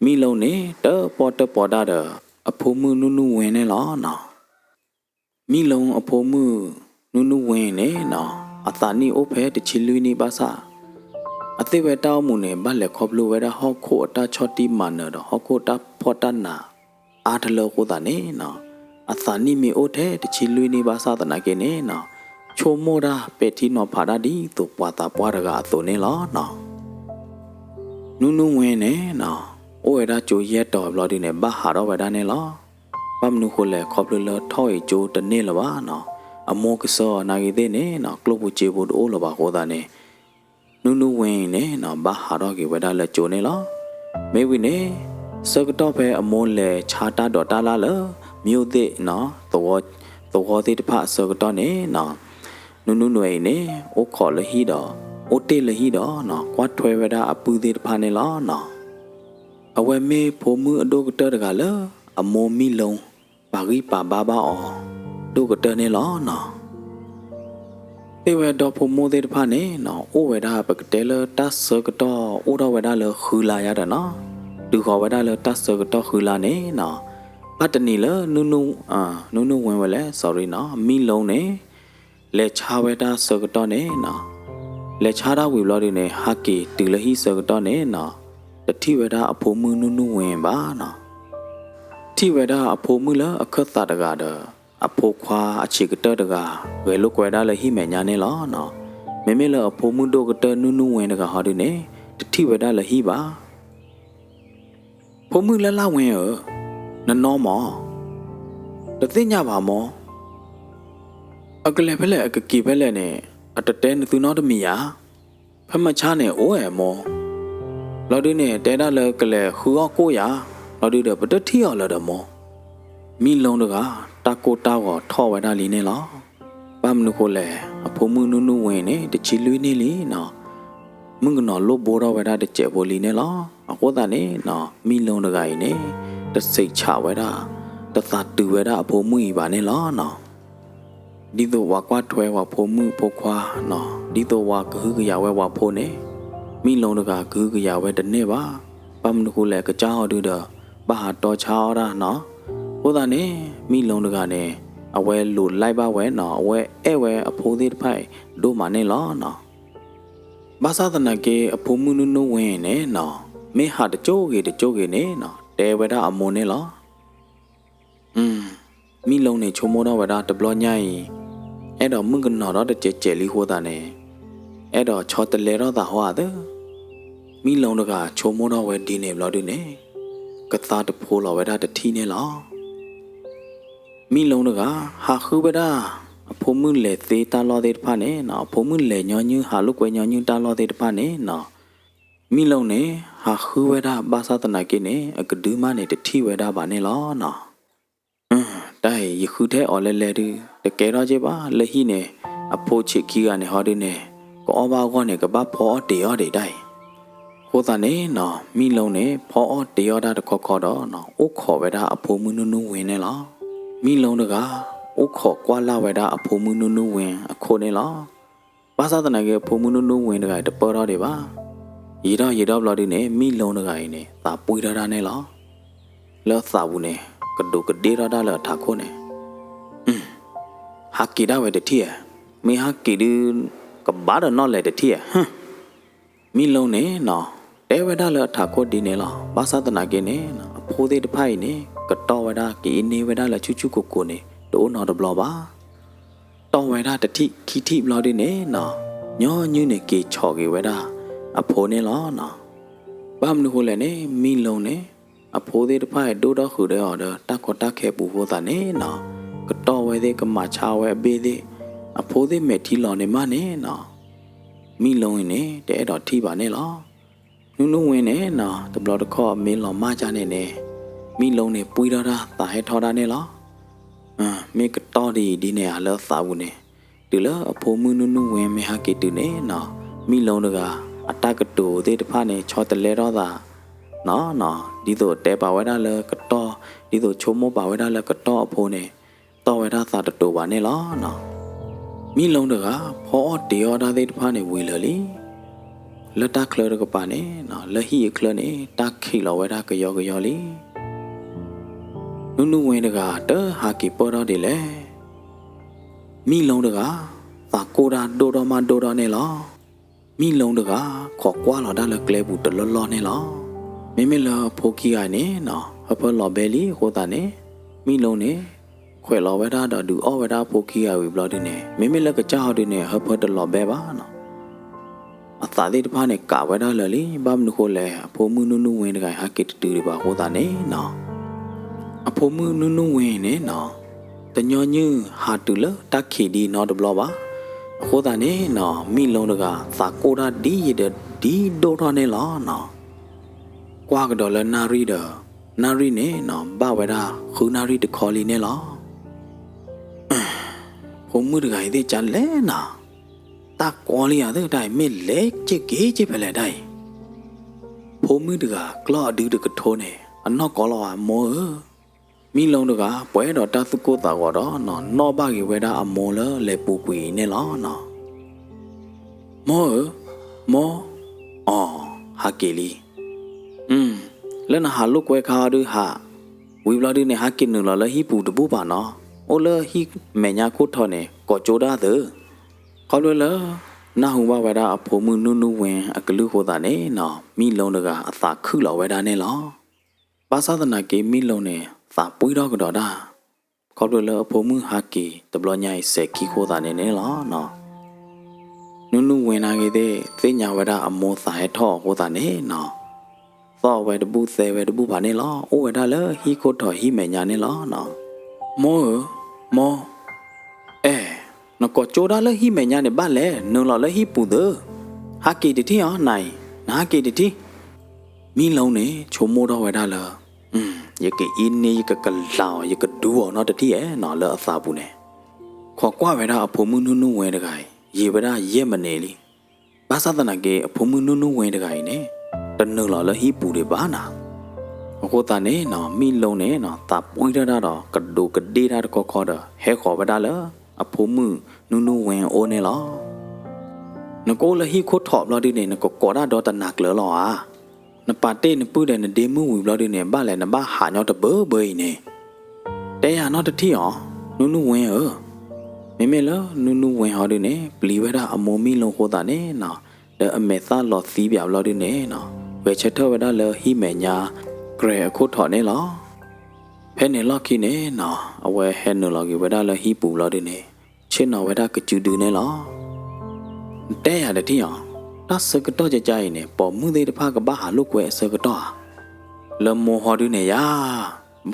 မံလိန့ၣ် တၢၣ်ပီၣ်တၢၣ်ပီတၢ်ဒီး အဖိမုၣ်နူနူဝ့န့ၣ်လီၤနီၤ. မံလိအဖိမုၣ်နူနူဝ့န့ၣ်နီၤ အသးနံၣ်အိၣ်ဖဲတဆံလွံၢ်နံၣ်ဘၣ်ဆၣ် အသ့ၣ်ဝဲတၢ်အိၣ်မူန့ၣ် ဘၣ်လဲၤခီဖျိဝဲဒၣ်ဟီၣ်ခိၣ်အတၢ်ဆီၣ်တံၢ်မၤနၢၤဒီး ဟီၣ်ခိၣ်တၢ်ဖှီၣ်တၢ်နး အါတလၢအဃိသတးန့ၣ်နီၤ, အသးနံၣ်မ့ၢ်အိၣ်ထဲတဆံလွံၢ်နံၣ်ဘၣ်ဆၣ်သနာ်က့န့ၣ်နီၤ, ဆိကမိၣ်တၢ်ပဲာ်ထံနီၤဖးတၢ်ဒ်သိးပှၤသးပှၢ်တဂၤအသိးန့ၣ်လီၤနီၤ. နူနူဝ့န့ၣ်နီၤ အိၣ်ဝဲဒၣ်ကၠိယဲၢ်တီၤဘျီဒုန့ၣ် ဘၣ်ဟးထီၣ်ဝဲဒၣ်န့ၣ်လီၤ. ဘၣ်မနုၤဃိလဲၣ် ခီဖျိလၢထီၣ်အံၤကၠိတန့ၢ်လၢၤဘၣ်နီၤ, အမိၢ်ကစၢ်အီၤနာ်ဂ့ၤသ့ၣ်န့ၣ်နီၤ ကျိၣ်ပူၤစ့ပူၤတအိၣ်လၢၤဘၣ်အဃိသတးန့ၣ် နူနူဝ့န့ၣ်နီၤ ဘၣ်ဟးထီၣ်က့ၤဝဲဒၣ်လၢကၠိန့ၣ်လီၤ. မ့ၢ်ဝံၤန့ၣ် ဆၢကတီၢ်ဖဲအမိၢ်လဲၤဆါတၢ်ဒိးတၢ်လၢ်လၢ မၠိၣ်သ့ၣ်နီၤ သဝီသ့ၣ်တဖၣ်အဆၢကတီၢ်န့ၣ်နီၤ, နူနူဝ့အံၤန့ၣ် အိၣ်ခိးလၢဟံၣ်ဒီး အိၣ်တ့ၢ်လၢဟံၣ်ဒီးနီၤ ကွၢ်ထွဲဝဲဒၣ်အပုၢ်သ့ၣ်တဖၣ်န့ၣ်လီၤနီၤ. အဝဲမ့ၢ်ဖိမုၣ်အဒိၣ်ကတၢၢ်တဂၤလၢ အမိၢ်မံလိ ပာ်ဂံၢ်ပာ်ဘါဘၣ်အီၤ ဒိၣ်ကတၢၢ်န့ၣ်လီၤနီၤ. သ့ၣ်ဝဲဒီဖိမိၢ်သ့ၣ်တဖၣ်န့ၣ်နီၤ အိၣ်ဝဲဒၣ်ပကတဲလၢတၢ်ဆၢကတီၢ်အိၣ်ထီၣ်ဝဲဒၣ်လၢဃုလါယါဒီးနီၤ, တုၤဃီၤဝဲဒၣ်လၢတၢ်ဆၢကတီၢ်ဃုလါန့ၣ်နီၤ, ဘၣ်တနံၤလၢ နူနူဝ့ဝဲလဲၣ် sorry နီၤ မံလိန့ၣ် လဲၤဆါဝဲဒၣ်ဆၢကတီၢ်န့ၣ်နီၤ, လဲၤဆါတၢ်ဝံၤဘျီဒုန့ၣ် ဟးက့ၤတုၤလၢဟံၣ်ဆၢကတီၢ်န့ၣ်နီၤ, တထံၣ်ဝဲဒၣ်အဖိမုၣ်နူနူဝ့ဘၣ်နီၤ. ထံၣ်ဝဲဒၣ်အဖိမုၣ်လၢအခၢၣ်သးတဂၤဒီး အဖိခွါအဆံးကတၢၢ်တဂၤ ဂဲၤလိာ်ကွဲဒၣ်လၢဟံၣ်မဲာ်ညါန့ၣ်လီၤနီၤ. မ့မ့ၢ်လၢအဖိမုၣ်ဒိၣ်ကတၢၢ်နူနူဝ့တဂၤဟီဒုန့ၣ် တထံၣ်ဝဲဒၣ်လၢဟံၣ်ဘၣ်. ဖိမုၣ်လၢ်လၢ်ဝ့ဧၢ, နနီၢ်မး, တသ့ၣ်ညါဘၣ်မး, အကလဲၤဖဲလဲၣ်အကက့ၤဖဲလဲၣ်န့ၣ် အတတဲနသုနီတမံၤဧါ. ဖဲမဆါန့ၣ်အိၣ်ဝဲမး, ဘျီဒုန့ၣ် တဲဒၣ်လၢကလဲၤဃုအီၣ်ကိၣ်ယၤ, ဘျီဒုဒီးပတထံၣ်အီၤလၢၤဒီးမး. မံလိတဂၤ တၢ်ကိၢ်တၢ်ဂီၤထီၣ်ဝဲဒၣ်လံန့ၣ်လီၤ. ဘၣ်မနုၤဃိလဲၣ် အဖိမုၣ်နူနူဝ့န့ၣ် တဆံလွံၢ်နံၣ်လံနီၤ, မုၣ်ကနီၤလိၣ်ဘိထီၣ်ဝဲဒၣ်တစဲးဖိလံန့ၣ်လီၤ. အဃိသတးန့ၣ်နီၤ မံလိတဂၤအံၤန့ၣ် တဆံးဆးဝဲဒၣ် တသးတုၤဝဲဒၣ်အဖိမုၣ်အံၤဘၣ်န့ၣ်လီၤနီၤ. ဒ်သိးပှၤကွၢ်ထွဲပှၤဖိမုၣ်ဖိခွါနီၤ, ဒ်သိးပှၤကဟုကယာ်ဝဲပှၤဖိန့ၣ် မံလိတဂၤကဟုကယာ်ဝဲတန့ၢ်ဘၣ်. ဘၣ်မနုၤဃိလဲၣ် ကစၢ်ဟီဒုဒီး ဘၣ်ဟးတီဆါအီၣ်တၢ်နီၤ. အဃိသတးန့ၣ် မံလိတဂၤန့ၣ် အဝဲလိာ်လၢ်ဘၣ်ဝဲနီၤ, အဝဲအဲၣ်ဝဲအဖိသ့ၣ်တဖၣ်အံၤဒိၣ်မးန့ၣ်လီၤနီၤ. ဘၣ်ဆၣ်သနာ်က့ အဖိမုၣ်နူနူဝ့န့ၣ်နီၤ မ့ၢ်ဟးတကၠိဂ့ၤတကၠိဂ့ၤန့ၣ်နီၤ တဲဝဲဒၣ်အမိၢ်န့ၣ်လီၤ. မံလိန့ၣ်ဆိကမိၣ်ထီၣ်ဝဲဒၣ်တဘျီညါအံၤ အဲၣ်ဒိးမုၣ်ကနီၤထီၣ်တစဲးစဲးလံအဃိသတးန့ၣ် အဲၣ်ဒိးဆီတလဲထီၣ်သးဟီဧါသၢ. မံလိတဂၤဆိကမိၣ်ထီၣ်ဝဲဒ်န့ၣ်ဘျီဒုန့ၣ် ကသါတဖိးလီၤဝဲဒၣ်တထံၣ်န့ၣ်လီၤ. မံလိတဂၤ ဟးဃုဝဲဒၣ် အဖိမုၣ်လဲၤသ့တၢ်လီၢ်သ့ၣ်တဖၣ်န့ၣ်နီၤ, အဖိမုၣ်လဲၤညီနုၢ် ဟးလိာ်ကွဲညီနုၢ်တၢ်လီၢ်သ့ၣ်တဖၣ်န့ၣ်နီၤ, မံလိန့ၣ် ဟးဃုဝဲဒၣ်ဘၣ်ဆၣ်သနာ်က့န့ၣ် အကဒုမၣ်န့ၣ် တထံၣ်ဝဲဒၣ်ဘၣ်န့ၣ်လီၤနီၤ. တၢ်အံၤ ယဃုထဲအီၤလဲၤလဲၤဒု တကဲထီၣ်က့ဘၣ်, လၢဟံၣ်န့ၣ် အဖိဆံးခံဂၤန့ၣ်ဟီဒုန့ၣ် ကအီၣ်ဘၣ်အဂီၢ်န့ၣ် ကဘၣ်ဖီအီၣ်တ့ၤအီၣ်ဒံးတၢ်အံၤ. အဃိသတးန့ၣ်နီၤ မံလိန့ၣ် ဖီအီၣ်တ့ၤအီၣ်တၢ်တခီခီဒီးနီၤ အိၣ်ခိးဝဲဒၣ်အဖိမုၣ်နူနူဝ့န့ၣ်လီၤ. မံလိတဂၤ အိၣ်ခိးကွၢ်လၢ်ဝဲဒၣ်အဖိမုၣ်နူနူဝ့အခိၣ်န့ၣ်လီၤ. ဘၣ်ဆၣ်သနာ်က့ အဖိမုၣ်နူနူဝ့တဂၤအံၤတပၢၢ်ထီၣ်ဒံးဘၣ်. ယံာ်ထီၣ်ယံာ်ထီၣ်ဘျီဒုန့ၣ် မံလိတဂၤအံၤန့ၣ် သးပှံၢ်ထီၣ်တၢ်န့ၣ်လီၤ. လၢအသးပူၤန့ၣ် ကဒူးကဒ့ၣ်ထီၣ်တၢ်လၢအထးခိၣ်န့ၣ် ဟးက့ၤဒၣ်ဝဲတထံၣ်ဧါ, မ့ၢ်ဟးက့ၤဒု ကဘၣ်ဒီးနီၣ်လဲၤတထံၣ်ဧါ. မံလိန့ၣ်နီၤ တဲဝဲဒၣ်လၢအထးခိၣ်ဒ်န့ၣ်လီၤ. ဘၣ်ဆၣ်သနာ်က့န့ၣ် အဖိသ့ၣ်တဖၣ်အံၤန့ၣ် ကတီၢ်ဝဲဒၣ်ကအ့န့ၢ်ဝဲဒၣ်လၢဆူၣ်ဆူၣ်ကိၢ်ကိၢ်န့ၣ် တအိၣ်နီတဘျီဘၣ်. တီၢ်ဝဲဒၣ်တထံၣ်ခံထံၣ်ဘျီဒုန့ၣ်နီၤ, ညီနုၢ်န့ၣ်က့ၤဆီၣ်က့ၤဝဲဒၣ်အဖိန့ၣ်လီၤနီၤ. ဘၣ်မနုၤဃိလဲၣ်န့ၣ် မံလိန့ၣ် အဖိသ့ၣ်တဖၣ်အံၤဒိၣ်ထီၣ်ဃုာ်ဒီးအီၤဒီးတၢ်ကီတၢ်ခဲပူၤအဃိသတးန့ၣ်နီၤ, ကတီၢ်ဝဲသ့ၣ်ကမၤဆါဝဲအဘ့ၣ်သ့ၣ်, အဖိသ့ၣ်မဲာ်ထံလီၤန့ၣ်မးန့ၣ်နီၤ, မံလိန့ၣ် တအဲၣ်ဒိးထံၣ်ဘၣ်န့ၣ်လီၤ. နုၢ်နုၢ်ဝ့န့ၣ်နီၤ တဘျီတခီၣ်မ့ၢ်လီၤမၢ်ကၢ်န့ၣ်န့ၣ်, မံလိန့ၣ်ပှံၢ်ထီၣ်တၢ်သးဟဲထီၣ်ဒၣ်န့ၣ်လီၤ. မ့ၢ်ကတီၢ်ဒ်အံၤဒ်န့ၣ်ဧါလၢအသးပူၤန့ၣ်, တုၤလၢအဖိမုၣ်နုၢ်နုၢ်ဝ့မ့ၢ်ဟးက့ၤတုၤန့ၣ်နီၤ, မံလိတဂၤ အတၢ်ကတိၤသ့ၣ်တဖၣ်န့ၣ် ဆီတလဲထီၣ်သးနီၤနီၤ, ဒ်သိးတဲပာ်ဝဲဒၣ်လၢကတီၢ်, ဒ်သိးဆိကမိၣ်ပာ်ဝဲဒၣ်လၢကတီၢ်အဖိန့ၣ် တီၢ်ဝဲဒၣ်သးတတိၤဘၣ်န့ၣ်လီၤနီၤ. မံလိတဂၤ ဖီအီၣ်တ့ၤအီၣ်တၢ်သ့ၣ်တဖၣ်န့ၣ်ဝံၤလၢာ်လံ လၢတၢ်ချၢတကပၤန့ၣ်နီၤ, လၢဟံၣ်အချၢန့ၣ် တၢ်ခံးလီၤဝဲဒၣ်ကယီကယီလံ. နုၢ်နုၢ်ဝ့တဂၤ တဟးက့ၤပၢၢ်ထီၣ်ဒ်လဲၣ်. မံလိတဂၤ သးကိၢ်တၢ်ဒိၣ်ထီၣ်မးဒိၣ်ထီၣ်န့ၣ်လီၤ. မံလိတဂၤ ခိးကွၢ်လီၤတၢ်လၢကျဲပူၤတလီၢ်လီၢ်န့ၣ်လီၤ. မ့မ့ၢ်လၢအဖိခံဂၤအံၤန့ၣ်နီၤ ဟၢဖၢလီၤဘဲလံအဃိသတးန့ၣ်, မံလိန့ၣ် ခွဲးလီၤဝဲဒၣ်ဒီးဒုးအီၣ်ဝဲဒၣ်အဖိခံဂၤဝံၤဘျီဒုန့ၣ်, မ့မ့ၢ်လၢကစၢ်ဟီဒုန့ၣ် ဟၢဖၢတလီၤဘဲဘၣ်နီၤ. အသးသ့ၣ်တဖၣ်န့ၣ်ကးဝဲဒၣ်လၢာ်လံ, ဘၣ်မနုၤဃိလဲၣ် အဖိမုၣ်နုၢ်နုၢ်ဝ့တဂၤအံၤဟးက့ၤတတုၤဒံးဘၣ်အဃိသတးန့ၣ်နီၤ, အဖိမုၣ်နုၢ်နုၢ်ဝ့န့ၣ်နီၤ တညီနုၢ်ဟးတုၤလၢတၢ်ခံးဒံနီတဘျီဘၣ်. အဃိသတးန့ၣ်နီၤ မံလိတဂၤ သးကိၢ်တၢ်ဒ်ယံာ်ဒီးဒ်ဒိၣ်ထီၣ်န့ၣ်လီၤနီၤ. ကွၢ်ကဒီးလၢနၣ်ရံၣ်ဒီး နၣ်ရံၣ်န့ၣ်နီၤ ဘၣ်ဝဲဒၣ်ဃုနၣ်ရံၣ်တခီလံန့ၣ်လီၤ. ဖိမုၣ်တဂၤအံၤသ့ၣ်ကလဲၣ်နီၤ, တၢ်ကီလံဧါသ့ၣ်တၢ်အံၤ မ့ၢ်လဲၤက့ၤက့ၤဖဲလဲၣ်ဒၣ်အံၤ. ဖိမုၣ်တဂၤ ကျီၢ်အဒုတကထိန့ၣ် အနီၢ်ကီလီၤဧါ မိၢ်ဧၢ. မံလိတဂၤ ပှဲၤဒီးတၢ်သူၣ်ကိၢ်သးဂီၤဒီးနီၤ နီၣ်ဘၣ်က့ၤဝဲဒၣ်အမိၢ်လၢလဲၤပူၤကွံာ်အံၤန့ၣ်လီၤနီၤ. မိၢ်ဧၢ, မိၢ်, အီၤ, ဟးက့ၤလံ. လၢနဟးလိာ်ကွဲခါအီၤဒုးဟး, ဝံၤဘျီဒုန့ၣ် ဟးက့ၤနုာ်လီၤလၢဟံၣ်ပူၤတဘူၣ်ဘၣ်နီၤ, အိၣ်လၢဟံၣ်မဲာ်ညါခိၣ်ထီၣ်န့ၣ် ကိးကၠိဒၣ်သု. ခီဖျိလၢ နၢ်ဟူဘၣ်ဝဲဒၣ်အဖိမုၣ်နုၢ်နုၢ်ဝ့အကလုၢ်အဃိသတးန့ၣ်နီၤ မံလိတဂၤအသးခုၣ်လီၤဝဲဒၣ်န့ၣ်လီၤ. ဘၣ်ဆၣ်သနာ်က့ မံလိန့ၣ် သးပှံၢ်ထီၣ်ကဒီးတၢ် ခီဖျိလၢအဖိမုၣ်ဟးက့ၤတဘျီညါအံၤစဲးခံအဃိသတးန့ၣ်န့ၣ်လီၤ. နုၢ်နုၢ်ဝ့နာ်က့ၤသ့ၣ် သ့ၣ်ညါဝဲဒၣ်အမိၢ်သးဟဲထီၣ်အဃိသတးန့ၣ်နီၤ သီၣ်ဝဲတဘူၣ်သဲဝဲတဘူၣ်ဘၣ်န့ၣ်လီၤ. အိၣ်ဝဲဒၣ်လၢဟံၣ်ခိၣ်ထီၣ်ဟံၣ်မဲာ်ညါန့ၣ်လီၤ. မိၢ်ဧၢ, မိၢ်, အဲၣ်, နကိးကၠိဒၣ်လၢဟံၣ်မဲာ်ညါန့ၣ်ဘၣ်လဲၣ်, နုာ်လီၤလၢဟံၣ်ပူၤသု. ဟးက့ၤတထံၣ်အီၤ နၤအံၤ, နဟးက့ၤတထံၣ်. မံလိန့ၣ် ဆိကမိၣ်ထီၣ်ဝဲဒၣ်လၢ ယကအံးန့ၢ် ယကကလၤအီၤ ယကဒူအီၤနီတထံၣ်ဧဲနီၤ လၢအသးပူၤန့ၣ်, ခိးကွၢ်ဝဲဒၣ်အဖိမုၣ်နုၢ်နုၢ်ဝ့တဂၤအံၤ ယံာ်ဝဲဒၣ်ယဲၢ်မံးနံးလံ. ဘၣ်ဆၣ်သနာ်က့ အဖိမုၣ်နုၢ်နုၢ်ဝ့တဂၤအံၤန့ၣ် တနုာ်လီၤလၢဟံၣ်ပူၤဒံးဘၣ်နီၤ. အဃိသတးန့ၣ်နီၤ မံလိန့ၣ်နီၤ သးပှံၢ်ထီၣ်တၢ်ဒီး ကဒူးကဒ့ၣ်တၢ်တခီခီဒီး ဟဲဃီၤဝဲဒၣ်လၢ အဖိမုၣ်နုၢ်နုၢ်ဝ့အအိၣ်န့ၣ်လီၤ. နကအိၣ်လၢဟံၣ်ခိၣ်ထီၣ်ဘျီဒုန့ၣ် နကကိးတၢ်ဒီတနၤကျၢၤလီၤဧါ. နပာ်တ့ၢ်နပုၢ်ဒီးနဒ့မုၣ်ဝံၤဘျီဒုန့ၣ် ဘၣ်လဲၣ်နဘၣ်ဟးညီတဘၢဘၢအံၤန့ၣ်, တဲယၤနီတထံၣ်အီၤ, နုၢ်နုၢ်ဝ့ဧၢ. မ့မ့ၢ်လၢနုၢ်နုၢ်ဝ့ဟီဒုန့ၣ် ပျံၤဝဲဒၣ်အမိၢ်မံလိအဃိသတးန့ၣ်နီၤ, ဒီးအမဲာ်သၣ်လီၤသံပၠးဘျီဒုန့ၣ်နီၤ, ဂဲၤဆၢထၢၣ်ဝဲဒၣ်လၢဟံၣ်မဲာ်ညါ ကြဲၤအခိၣ်ထီၣ်န့ၣ်လီၤ. ဖဲန့ၣ်လီၢ်ခံန့ၣ်နီၤ အဝဲဟဲနုာ်လီၤက့ၤဝဲဒၣ်လၢဟံၣ်ပူၤဘျီဒုန့ၣ် ဆ့ၣ်နီၤဝဲဒၣ်ကစုဒုန့ၣ်လီၤ. နတဲယၤတထံၣ်အီၤ, တၢ်ဆၢကတီၢ်ကကါအံၤန့ၣ် ပိာ်မုၣ်သ့ၣ်တဖၣ်ကဘၣ်ဟးလိာ်ကွဲအဆၢကတီၢ်ဧါ. လၢမိၢ်ဟီဒုန့ၣ်ယၤ,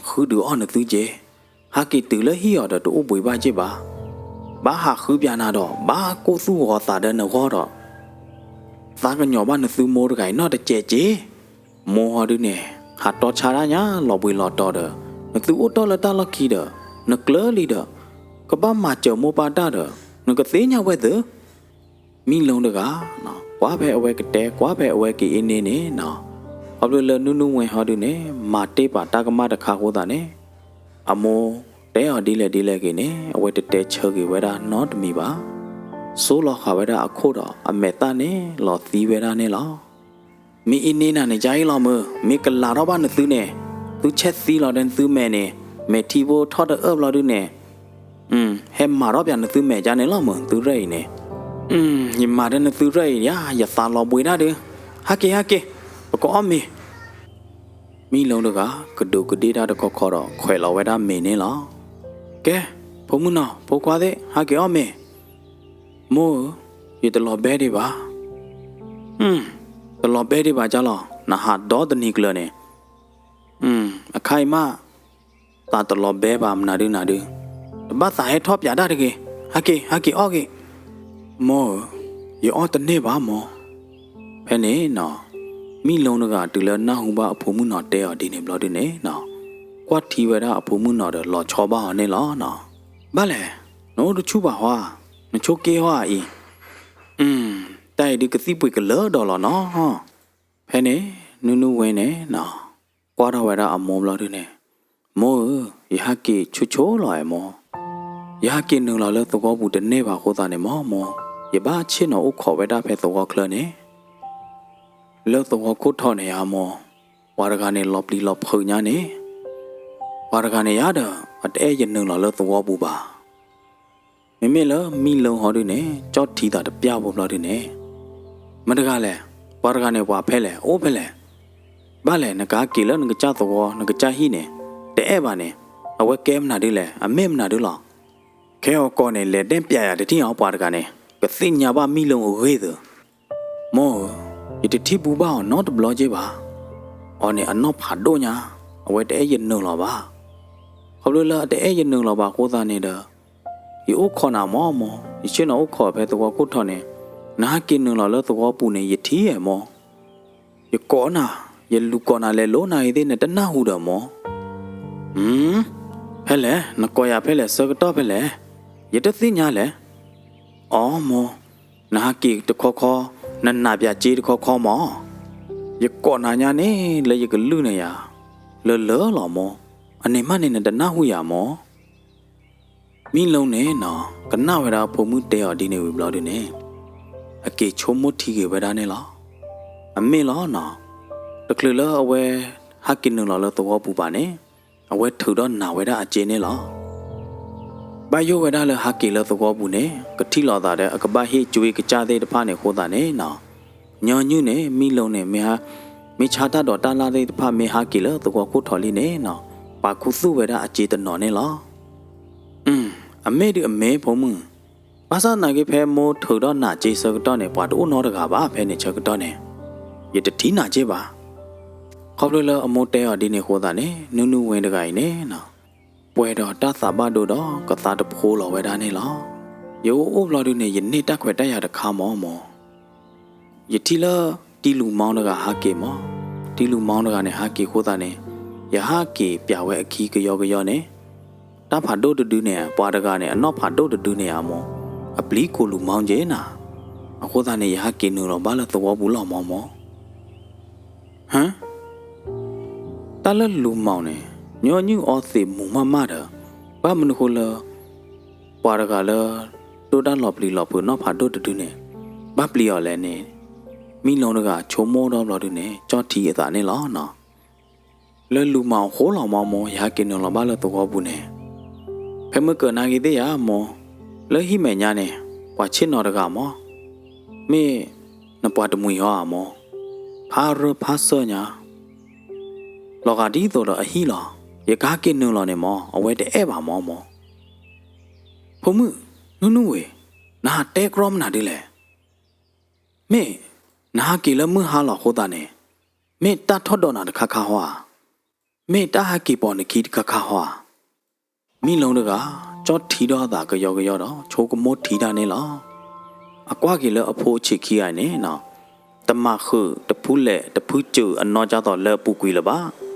ဃုဒုးအီၣ်နသုက့ၤ, ဟးက့ၤတုၤလၢဟံၣ်အီၤဒီးတအိၣ်ဘှံးဘၣ်က့ၤဘၣ်. ဘၣ်ဟးဃုပၠးနၤဒီး ဘၣ်ကိၢ်သူၣ်ဂီၤသးဒီးနဂီၢ်ဒီး သးကညီၤဘၣ်နသုမိၢ်တဂၤအံၤနီတစဲးက့ၤ. မိၢ်ဟီဒုန့ၣ် ဟးတီဆါဒၣ်ညါလီၤဘှံးလီၤတီၤဒီး နသုအိၣ်တ့ၢ်လၢတၢ်လီၢ်ခံဒီး နကျၢၤလံဒီး ကဘၣ်မၤစၢၤမိၢ်ပၢ်တၢ်ဒီး နကသ့ၣ်ညါဝဲသ့. မံလိတဂၤ ကွၢ်ဖဲအဝဲကတဲ ကွၢ်ဖဲအဝဲကအံးန့ၢ်န့ၣ်နီၤ, ခီဖျိလၢနုၢ်နုၢ်ဝ့ဟီဒုန့ၣ် မၤတ့ၢ်ပာ်တၢ်ကမၣ်တခါအဃိသတးန့ၣ် အမိၢ်တဲအီၤဒ်လဲၣ်ဒ်လဲၣ်ဂ့ၤန့ၣ် အဝဲတတဲဆၢက့ၤဝဲဒၣ်နီတမံၤဘၣ်. ဆိလီၤဃာ်ဝဲဒၣ်အခိၣ်ဒီး အမဲာ်သၣ်န့ၣ်လီၤသံဝဲဒၣ်န့ၣ်လီၤ. မ့ၢ်အံးန့ၢ်နၤန့ၣ် ကအံၤလီၤမုၢ်, မ့ၢ်ကလၤထီၣ်ဘၣ်နသုန့ၣ် သုဆဲးသံလီၤဒီးနသုမဲာ်န့ၣ်, မဲာ်ထံဖိထီၣ်တအၢၣ်ဘျီဒုန့ၣ်, ဟဲမၤထီၣ်ပၠးနသုမဲာ်ကါန့ၣ်လီၤမုၢ်, သုရဲၣ်အံၤန့ၣ်. ယမၤဒီးနသုရဲၣ်အံၤဧါ, ယသးလီၤဘှံးဒၣ်ဒုး, ဟဲက့ၤ ဟဲက့ၤ, ပကအီၣ်မ့ၤ. မံလိတဂၤ ကဒူးကဒ့ၣ်တၢ်တခီခီဒီး ခွဲးလီၤဝဲဒၣ်မ့ၤန့ၣ်လီၤ. ကဲ, ပ ဖိမုၣ်နီၤ ဖိခွါသ့ၣ် ဟးက့ၤအီၣ်မ့ၤ. မိၢ်ဧၢ, ယတလီၤဘဲဒံးဘၣ်. တလီၤဘဲဒံးဘၣ်ကၢ်လီၤ, နဟးဒီတနံၤကျၢၤန့ၣ် အခါအံၤမး သးတလီၤဘဲဘၣ်မနုၤဒုနၤဒု, တဘၣ်သးဟဲထီၣ်ပၠးတၢ်တဂ့ၤ, ဟးက့ၤ ဟးက့ၤအီၣ်က့ၤ. မိၢ်ဧၢ, ယအီၣ်တန့ၢ်ဘၣ်မိၢ်. ဖဲန့ၣ်နီၤ မံလိတဂၤတုၤလၢနၢ်ဟူဘၣ်အဖိမုၣ်နီၤတဲအီၤဒ်န့ၣ်ဘျီဒုန့ၣ်နီၤ, ကွၢ်ထံဝဲဒၣ်အဖိမုၣ်နီၤဒီးလီၤဆီဘၣ်အီၤန့ၣ်လီၤနီၤ. ဘၣ်လဲၣ်, နအိၣ်တဆူၣ်ဘၣ်ဟီဧါ, နဆိက့ဟီဧါအံၤ. တၢ်အံၤဒုးကသံၣ်ပှ့ၤကလၢဒီးလီၤနီၤ. ဖဲန့ၣ် နုနုဝ့န့ၣ်နီၤ ကွၢ်ထီၣ်ဝဲဒၣ်အမိၢ်ဘျီဒုန့ၣ်, မိၢ်ဧၢ, ယဟးက့ၤဆိဆိလီၤအဲၣ်မိၢ်. ယဟးက့ၤနုာ်လီၤလၢသဝီပူၤတန့ၢ်ဘၣ်အဃိသတးန့ၣ်မ့ၢ်မိၢ်, ယဘၣ်ဆ့ၣ်နီၤအိၣ်ခိးဝဲဒၣ်ဖဲသဝီချၢန့ၣ် လၢသဝီခိၣ်ထီၣ်န့ၣ်ယါမိၢ်, ပှၤတဂၤန့ၣ်လီၤပျံၤလီၤဖုးညါန့ၣ်, ပှၤတဂၤန့ၣ်ယါဒီး အတအဲၣ်ယနုာ်လီၤလၢသဝီပူၤဘၣ်. မ့မ့ၢ်လၢမံလိဟီဒုန့ၣ် ကၠီၣ်ထံသးတပျၢ်ဖိဘျီဒုန့ၣ်, မတၤတဂၤလဲၣ်, ပှၤတဂၤန့ၣ်ပှၤဖဲလဲၣ်, အိၣ်ဖဲလဲၣ်. ဘၣ်လဲၣ် နကဟးက့ၤလၢနကစၢ်သဝီ နကစၢ်ဟံၣ်န့ၣ် တအဲၣ်ဘၣ်န့ၣ်, အဝဲကဲမနုၤဒုလဲၣ်, အမ့ၢ်မနုၤဒုလီၤ. ခဲအံၤကီးန့ၣ် လဲၤဒဲပၠးယၤတထံၣ်အီၤ ပှၤတဂၤန့ၣ် ကသ့ၣ်ညါဘၣ်မံလိအဂ့ၢ်သု. မိၢ်ဧၢ, ယတထံၣ်ဘူးဘၣ်အီၤနီတဘျီက့ဘၣ်. အီၤန့ၣ်အနီၢ်ဖးဒိၣ်ညါ, အဝဲတအဲၣ်ယနုာ်လီၤဘၣ်. ခီဖျိလၢအတအဲၣ်ယနုာ်လီၤဘၣ်အဃိသတးန့ၣ်ဒီး ယအိၣ်ခိးနၤမ့ၢ်မိၢ်, ယဆ့ၣ်နီၤအိၣ်ခိးဖဲသဝီခိၣ်ထီၣ်န့ၣ်, နဟးက့ၤနုာ်လီၤလၢသဝီပူၤန့ၣ် ယထံၣ်အဲၣ်မိၢ်. ယကိးနၤ, ယလူၤကိးနၤလဲၤလိၤနၤအံၤသ့ၣ် နတနၢ်ဟူဒီးမိၢ်. ဖဲလဲၣ်, နကိးယၤဖဲလဲၣ်, ဆၢကတီၢ်ဖဲလဲၣ်, ယတသ့ၣ်ညါလဲၣ်. အိ မိၢ်, နဟးက့ၤတခီခီ, နနးပၠးစ့တခီခီမ့ၢ်. ယကိးနၤညါန့ၣ် လၢယကလုၢ်န့ၢ်ယၤ လၢလၢလီၤမိၢ်, အန့ၣ်မးန့ၣ် နတနၢ်ဟူယၤမိၢ်. မံလိန့ၣ်နီၤ ကနၣ်ဝဲဒၣ်အဖိမုၣ်တဲအီၤဒ်န့ၣ်ဝံၤဘျီဒုန့ၣ်, အက့ၤဆိကမိၣ်ထံက့ၤဝဲဒၣ်န့ၣ်လီၤ. အမ့ၢ်လီၤနီၤ, တချုးလၢအဝဲ ဟးက့ၤနုာ်လီၤလၢသဝီပူၤဘၣ်န့ၣ်, အဝဲထုးထီၣ်နာ်ဝဲဒၣ်အစ့န့ၣ်လီၤ. ဘၣ်ယိၣ်ဝဲဒၣ်လၢဟးက့ၤလၢသဝီပူၤန့ၣ် ကထံၣ်လိာ်သးဒီး အကဘၣ်ဟ့ၣ်ကွံကစၢ်သ့ၣ်တဖၣ်န့ၣ်အဃိသတးန့ၣ်နီၤ, ညီနုၢ်န့ၣ် မံလိန့ၣ် မ့ၢ်ဆါတၢ်ဒိးတၢ်လၢ်သ့ၣ်တဖၣ် မ့ၢ်ဟးက့ၤလၢသဝီခိၣ်ထီၣ်လံန့ၣ်နီၤ, ပာ်ခူသူၣ်ဝဲဒၣ်အစ့တနီၤန့ၣ်လီၤ. အမ့ၢ်ဒုးအမ့ၢ်ဖိမုၣ်, ဘၣ်ဆၣ်သနာ်က့ ဖဲမိၢ်ထုးထီၣ်နာ်စ့ဆၢကတီၢ်န့ၣ် ပှၤတအိၣ်နီတဂၤဘၣ်ဖဲန့ၣ်ဆၢကတီၢ်န့ၣ်, ယတထံၣ်နာ်စ့ဘၣ်. ခီဖျိလၢအမိၢ်တဲအီၤဒ်န့ၣ်အဃိသတးန့ၣ် နုၢ်နုၢ်ဝ့တဂၤအံၤန့ၣ်နီၤ, ပှဲၤဒီးတၢ်သးဘၣ်ဒိဒီး ကသါတဖိလီၤဝဲဒၣ်န့ၣ်လီၤ. ယအိၣ်အိၣ်ဘျီဒုန့ၣ် ယန့ၢ်တၢ်ခွဲးတၢ်ယာ်တခါမ့ၢ်မိၢ်. ယထံၣ်လၢ တံလူၢ်မီတဂၤဟးက့ၤမ့ၢ်, တံလူၢ်မီတဂၤန့ၣ် ဟးက့ၤအဃိသတးန့ၣ်, ယဟးက့ၤပၠးဝဲအခံကယီကယီန့ၣ်, တၢ်ဖးဒိၣ်တဒုန့ၣ် ပှၤတဂၤန့ၣ် အနီၢ်ဖးဒိၣ်တဒုန့ၣ်ဧါမိၢ်, အပျံၤကိၢ်လူၢ်မီက့ၤနၤ, အဃိသတးန့ၣ် ယဟးက့ၤနုာ်လီၤဘၣ်လၢသဝီပူၤလီၤမ့ၢ်မိၢ်. ဟၢ, တၢ်လၢလူၢ်မီန့ၣ် ညီနုၢ်အီသံးမူၤမးမးဒီး ဘၣ်မနုၤဃိလၢ ပှၤတဂၤလၢ ဒိၣ်တၢ်လီၤပျံၤလီၤဖုးနီၢ်ဖးဒိၣ်တဒုန့ၣ် ဘၣ်ပျံၤအီၤလဲၣ်န့ၣ်, မံလိတဂၤဆိကမိၣ်ထီၣ်ဘျီဒုန့ၣ် ကၠီၣ်ထံအသးန့ၣ်လီၤနီၤ. လၢလူၢ်မီအဃိလီၤမ့ၢ်မိၢ် ယဟးက့ၤနုာ်လီၤဘၣ်လၢသဝီပူၤန့ၣ်, ဖဲမုၢ်ကၢးနၤဂ့ၤသ့ၣ်ယါမိၢ်, လၢဟံၣ်မဲာ်ညါန့ၣ် ပှၤဆ့ၣ်နီၤတဂၤမ့ၢ်, မ့ၢ်နပှၤတမှံၤဟီဧါမိၢ်, ဖးရၢဖးစၢၢ်ညါ လီၤဂာ်ဒ်သိးဒီးအဟံၣ်လီၤ. ယကဟးက့ၤနုာ်လီၤန့ၣ်မ့ၢ် အဝဲတအဲၣ်ဘၣ်မ့ၢ်မိၢ်. ဖိမုၣ်, နုၢ်နုၢ်ဝ့ၢ်, နဟးတဲကြီမနုၤဒ်လဲၣ်. မ့ၢ်နဟးက့ၤလၢမုၢ်ဟါလီၤအဃိသတးန့ၣ်, မ့ၢ်တၢ်ထီၣ်ဒိးနၤတခါခါဟီဧါ, မ့ၢ်တၢ်ဟဲက့ၤပိာ်နခံတခါခါဟီဧါ. မံလိတဂၤ ကၠီၣ်ထံထီၣ်အသးကယီကယီဒီး ဆိကမိၣ်ထံတၢ်န့ၣ်လီၤ. အကွၢ်က့ၤလၢအဖိအဆံးခံဂၤအံၤန့ၣ်နီၤ, တမၤဃုာ်တဖုလဲၣ်တဖုစၢၤအနီၢ်ကၢ်သိးလၢအပူၤကွံာ်လၢၤဘၣ်.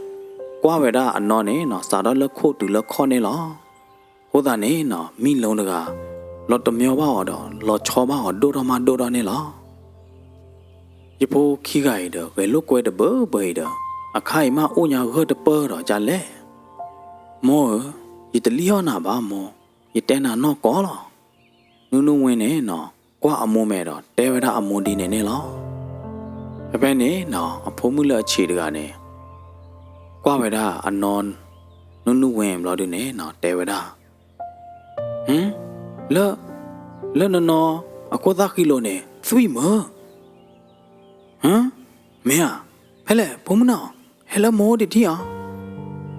ကွၢ်ဝဲဒၣ်အနီၢ်န့ၣ်နီၤ စးထီၣ်လၢခိၣ်တုၤလၢခီၣ်န့ၣ်လီၤ. အဃိသတးန့ၣ်နီၤ မံလိတဂၤ လီၤတမၠီဘၣ်အီၤဒီး လီၤဆီဘၣ်အီၤဒိၣ်ထီၣ်မးဒိၣ်ထီၣ်န့ၣ်လီၤ. ယဖိခံဂၤအံၤဒီး ဂဲၤလိာ်ကွဲတဘၢဘၢအံၤဒီး အခါအံၤမးအိၣ်ညါဂၢၢ်တပၢၢ်ဒီးဒ်လဲၣ်. မိၢ်ဧၢ, ယတလံၣ်အီၣ်နၤဘၣ်မိၢ်, ယတဲနၤနီၢ်ကီၢ်လီၤ. နုၢ်နုၢ်ဝ့ၢ်န့ၣ်နီၤ ကွၢ်အမိၢ်မဲာ်ဒီး တဲဝဲဒၣ်အမိၢ်ဒ်န့ၣ်န့ၣ်လီၤ. ဖဲဖဲန့ၣ်နီၤ အဖိမုၣ်လၢအဆံးတဂၤန့ၣ် ကွၢ်ဝဲဒၣ်အနီၢ် နုၢ်နုၢ်ဝ့ၢ်ဘျီဒုန့ၣ်နီၤ တဲဝဲဒၣ် ဟၢ, လၢ, လၢနနီၢ်အခိၣ်သၣ်ဃံလိၤန့ၣ် သွံၣ်မုၢ်. ဟၢ, မ့ၢ်ဧါ, ဖဲလဲၣ် ဖိမုၣ်နီၤ, ဟဲလၢမိၢ်အိၣ်တထံၣ်ဧါ.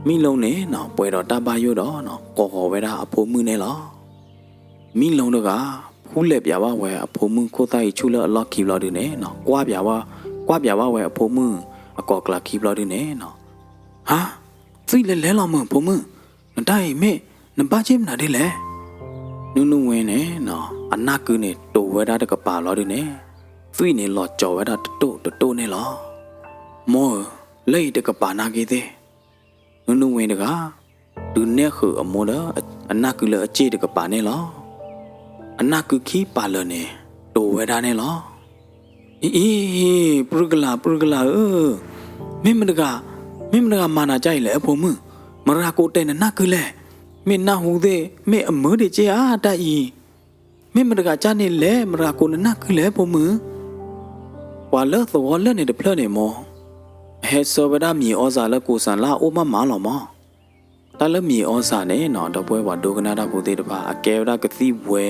မံလီၤန့ၣ်နီၤ ပှဲၤဒီးတၢ်ဘၣ်ယိၣ်ဒီးနီၤ ကိးဃီၤဝဲဒၣ်အဖိမုၣ်န့ၣ်လီၤ. မံလီၤတဂၤ ဖူလဲၣ်ပၠးဘၣ်ဝဲအဖိမုၣ်ခိၣ်သၣ်အံၤဆူၣ်လၢအလီၢ်ခံဘျီဒုန့ၣ်နီၤ ကွၢ်ပၠးဝဲ ကွၢ်ပၠးဘၣ်ဝဲအဖိမုၣ်အကိးကျါခံဘျီဒုန့ၣ်နီၤ ဟါ, သွံၣ်လဲၤလဲၤလီၤမုၢ်ဖိမုၣ်, နတၢ်အံၤမ့ၢ် နဘၣ်က့ၢ်မနုၤဒ်လဲၣ်. နုနုဝ့န့ၣ်နီၤ အနၢ်ကုန့ၣ်တိၤဝဲဒၣ်တကပၤလီၤဒုန့ၣ် သွံၣ်န့ၣ်လီၤကၠီၤဝဲဒၣ်တတိၢ်တတိၢ်န့ၣ်လီၤ. မိၢ်ဧၢ, လၢအံၤတကပၤနာ်က့သ့ၣ်. နုနုဝ့တဂၤ ဒုးနဲၣ်ဃုာ်အမိၢ်ဒီး အနၢ်ကုလၢအစ့ၣ်တကပၤန့ၣ်လီၤ. အနၢ်ကုခံပာ်လၢာ်န့ၣ် တိၤဝဲဒၣ်န့ၣ်လီၤ. အံၤအံၤ, ပြုၢ်ကလာ် ပြုၢ်ကလာ်ဧၢ, မ့ၢ်မတဂၤ, မ့ၢ်မတဂၤမၤနၤကၢ်အံၤလဲၣ်အဖိမုၣ်, မရၤကိးတဲနနၢ်ကုလဲၣ်, မ့ၢ်နၢ်ဟူသ့ၣ် မ့ၢ်အမၢဒံးက့ၢ်ဧါတၢ်အံၤ, မ့ၢ်မတဂၤကၢ်န့ၣ်လဲၣ် မရၤကိးနနၢ်ကုလဲၣ်ဖိမုၣ်. ပှၤလၢသဝီလၢာ်န့ၣ်တဖျၢၣ်န့ၣ်မိၢ်, အဟဲဆှၢဝဲဒၣ်မံၤအီၣ်စၢ်လၢကိးစၢ်လၢအအိၣ်မးမးလီၤမး. တၢ်လၢမံၤအီၣ်စၢ်န့ၣ်နီၤ ဒီပုၢ်ဝဲၢ်ပှၤဒိကနၣ်တၢ်ဖိသ့ၣ်တဖၣ် အကဲဝဲဒၣ်ကသံၣ်ဝဲ,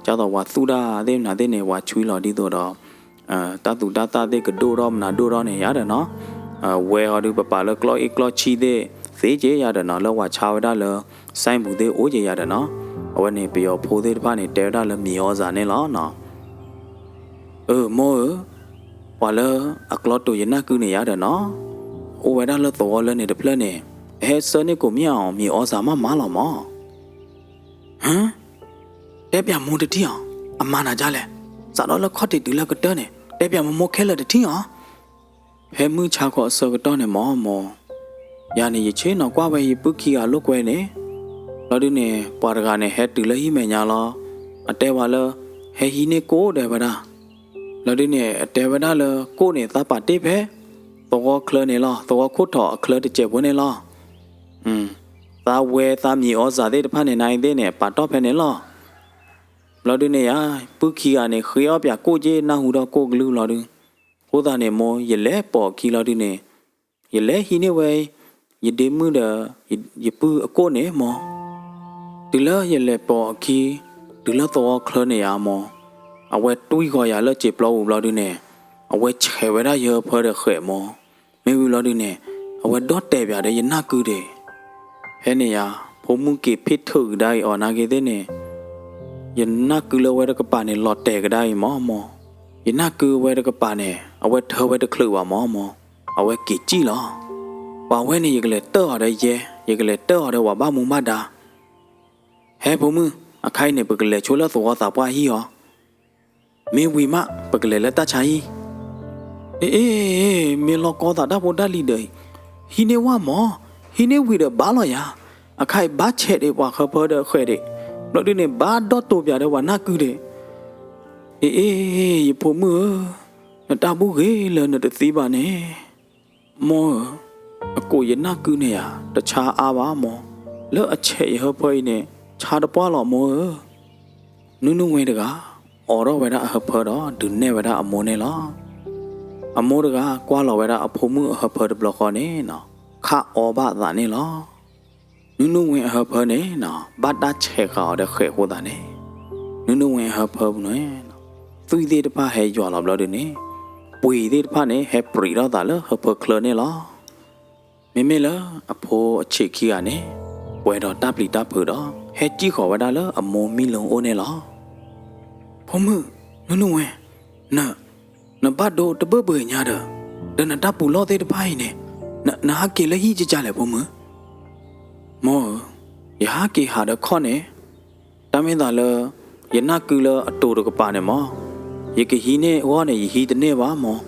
ဒ်သိးပှၤသူၣ်တၢ်သ့ၣ်မနုၤသ့ၣ်န့ၣ် ပှၤဆွံလီၤဒ်သိးဒီး တၢ်သူၣ်တၢ်သၣ်သ့ၣ်ကဒိၣ်ထီၣ်မနုၤဒိၣ်ထီၣ်န့ၣ်ယၤဒီးနီၤ, ဝဲဟီဒုးပပာ်လၢကျီၢ်အ့ၣ်ကျီၢ်ဆံသ့ၣ်သ့က့ယၤဒီးနီၤ လၢပှၤဆါဝဲဒၣ်လၢ စဲပူၤသ့ၣ်အိၣ်က့ယၤဒီးနီၤ, အဝဲန့ၣ်ပယီၤဖိသ့ၣ်တဖၣ်န့ၣ် တဲဝဲဒၣ်လၢမံၤအီၣ်စၢ်န့ၣ်လီၤနီၤ. အၢ မိၢ်ဧၢ, ပှၤလၢအကျီတိၤယနၢ်ကုန့ၣ်ယၤဒီးနီၤ, အိၣ်ဝဲဒၣ်လၢသဝီလၢာ်န့ၣ်တဖျၢၣ်န့ၣ်, အဟဲဆှၢန့ၢ်ကိးမံၤအီၤ မံၤအီၣ်စၢ်မးမးလီၤမး. ဟၢ, တဲပၠးမိၢ်တထံၣ်အီၤ, အမၤနၤဒ်လဲၣ်, စးထီၣ်လၢခီၣ်ထံးတုၤလၢကတၢၢ်န့ၣ် တဲပၠးမိၢ်မိၢ်ခဲလၢာ်တထံၣ်အီၤ. ဖဲမုၢ်ဆါခီအဆၢကတီၢ်န့ၣ်မးမိၢ်, ယၤန့ၣ် ယဆ့ၣ်နီၤကွၢ်ဝဲယပုၢ်ခံဂၤလိာ်ကွဲန့ၣ်, ဘျီဒုန့ၣ် ပှၤတဂၤန့ၣ်ဟဲတုၤလၢဟံၣ်မဲာ်ညါလီၤ, အတဲဝဲလၢ ဟဲဟံးန့ၢ်ကိၣ်ဒဲးဝဲဒၣ်. ဘျီဒုန့ၣ် အတဲဝဲဒၣ်လၢကိၣ်န့ၣ် သးပာ်တ့ၢ်ဖဲ သဝီချၢန့ၣ်လီၤ, သဝီခိၣ်ထီၣ်အချၢတစဲးဖိန့ၣ်လီၤ. သးဝဲသးမံၤအီၣ်စၢ်သ့ၣ်တဖၣ်န့ၣ် နၤအံၤသ့ၣ်န့ၣ် ပာ်တီၢ်ဖဲန့ၣ်လီၤ. ဘျီဒုန့ၣ်ယၤ ပုၢ်ခံဂၤန့ၣ် ဃ့အီၣ်ပၠးကိၣ်က့ နၢ်ဟူဒီးကိၣ်ကလုၢ်ဘျီဒု, အဃိသတးန့ၣ်မိၢ် ယလဲၤပိာ်အခံလီၤဒုန့ၣ်, ယလဲၤဟံးန့ၢ်ဝဲ ယဒ့မုၣ်ဒီး ယပုၢ်အကိၣ်န့ၣ်မိၢ်. တုၤလၢယလဲၤပိာ်အခံ, တုၤလၢသဝီချၢန့ၣ်ယၤမိၢ်, အဝဲတွံၢ်ဃီၤယၤလၢစံာ်ပျီပူၤဘျီဒုန့ၣ်, အဝဲဆဲးဝဲဒၣ်ယဟၢဖၢဒီးဃဲးမိၢ်. မ့ၢ်ဝံၤဘျီဒုန့ၣ် အဝဲဒီၣ်တဲာ်ပၠးဒီးယနၢ်ကုဒံး. ဖဲန့ၣ်ယၤ ဖိမုၣ်က့ၤဖ့ၣ်ထုးကဒါအံၤအီၤနာ်က့သ့ၣ်န့ၣ်, ယနၢ်ကုလၢအဝဲတကပၤန့ၣ် လီၤတဲာ်ကဒါအံၤမးမိၢ်. ယနၢ်ကုဝဲတကပၤန့ၣ် အဝဲထၢဝဲတချုးဘၣ်မးမိၢ်, အဝဲက့ၤစံၣ်လီၤ. ပှၤဝဲန့ၣ် ယကလဲၤတၢၢ်အီၤဒီးယဲ, ယကလဲၤတၢၢ်အီၤဒီးပှၤဘၣ်မူဘၣ်ဒါ. ဟဲဖိမုၣ်, အခါအံၤန့ၣ် ပကလဲၤဆိလၢသဝီသးပှၢ်ဟံၣ်အီၤ, မ့ၢ်ဝံၤမး ပကလဲၤလၢတၢ်ဆါဟံၣ်. အ့ အ့ မ့ၢ်လီၤကီသးတၢ်ဖိတၢ်လံၤဒီးအံၤ, ဟံးန့ၢ်ဝဲမး, ဟံးန့ၢ်ဝံၤဒီးဘၣ်လီၤယၤ, အခါအံၤဘၣ်ဆဲးဒံးပှၤဟၢဖၢဒီးဃဲးဒံး, ဘျီဒုန့ၣ် ဘၣ်ဒီၣ်တိာ်ပၠးဒီးပှၤနၢ်ကုဒံး. အ့ အ့ ယဖိမုၣ်ဧၢ, နတၢ်ဘူၣ်ဂ့ၤလၢနတသံဘၣ်န့ၣ်. မိၢ်ဧၢ, အကိးယနၢ်ကုန့ၣ်ဧါ, တဆါအါဘၣ်မိၢ်, လၢအဆဲးယဟၢဖၢအံၤန့ၣ် ဆါတပှၢ်လီၤမိၢ်ဧၢ. နုနုဝ့တဂၤ အိးထီၣ်ဝဲဒၣ်အဟၢဖၢဒီး ဒုးနဲၣ်ဝဲဒၣ်အမိၢ်န့ၣ်လီၤ. အမိၢ်တဂၤ ကွၢ်လီၤဝဲဒၣ်အဖိမုၣ်အဟၢဖၢတဘျီဃီန့ၣ်နီၤ, ခးအီဘၣ်အသးန့ၣ်လီၤ. နုနုဝ့အဟၢဖၢန့ၣ်နီၤ ဘၣ်တၢ်ဆဲးဃာ်အီၤဒီးဃဲးအဃိသတးန့ၣ်, နုနုဝ့အဟၢဖၢပူၤန့ၣ် သွံၣ်သ့ၣ်တဖၣ်ဟဲယွၤလီၤဘျီဒုန့ၣ်, ပှ့ၤသ့ၣ်တဖၣ်န့ၣ် ဟဲပြံးထီၣ်သးလၢဟၢဖၢချၢန့ၣ်လီၤ. မ့မ့ၢ်လၢအဖိအဆံးခံဂၤန့ၣ် ပှဲၤဒီးတၢ်ပျံၤတၢ်ဖုးဒီး ဟဲစံၣ်ဃီၤဝဲဒၣ်လၢအမိၢ်မံလီၤအိၣ်န့ၣ်လီၤ. ဖိမုၣ်, နုနုဝ့, န, နဘၣ်ဒိတဘၢၣ်ဘၢၣ်ညါဒီး, ဒီးနတၢ်ပူးလီၢ်သ့ၣ်တဖၣ်အံၤန့ၣ်, နဟးက့ၤလၢဟံၣ်ကကလဲၣ်ဖိမုၣ်. မိၢ်ဧၢ, ယဟးက့ၤဟးဒီးခီၣ်န့ၣ်, တၢ်မ့ၢ်သးလၢ ယနၢ်ကုလၢအတိၤတကပၤန့ၣ်မး, ယကဟံးန့ၢ်အဂီၢ်န့ၣ် ယဟံးတန့ၢ်ဘၣ်မိၢ်,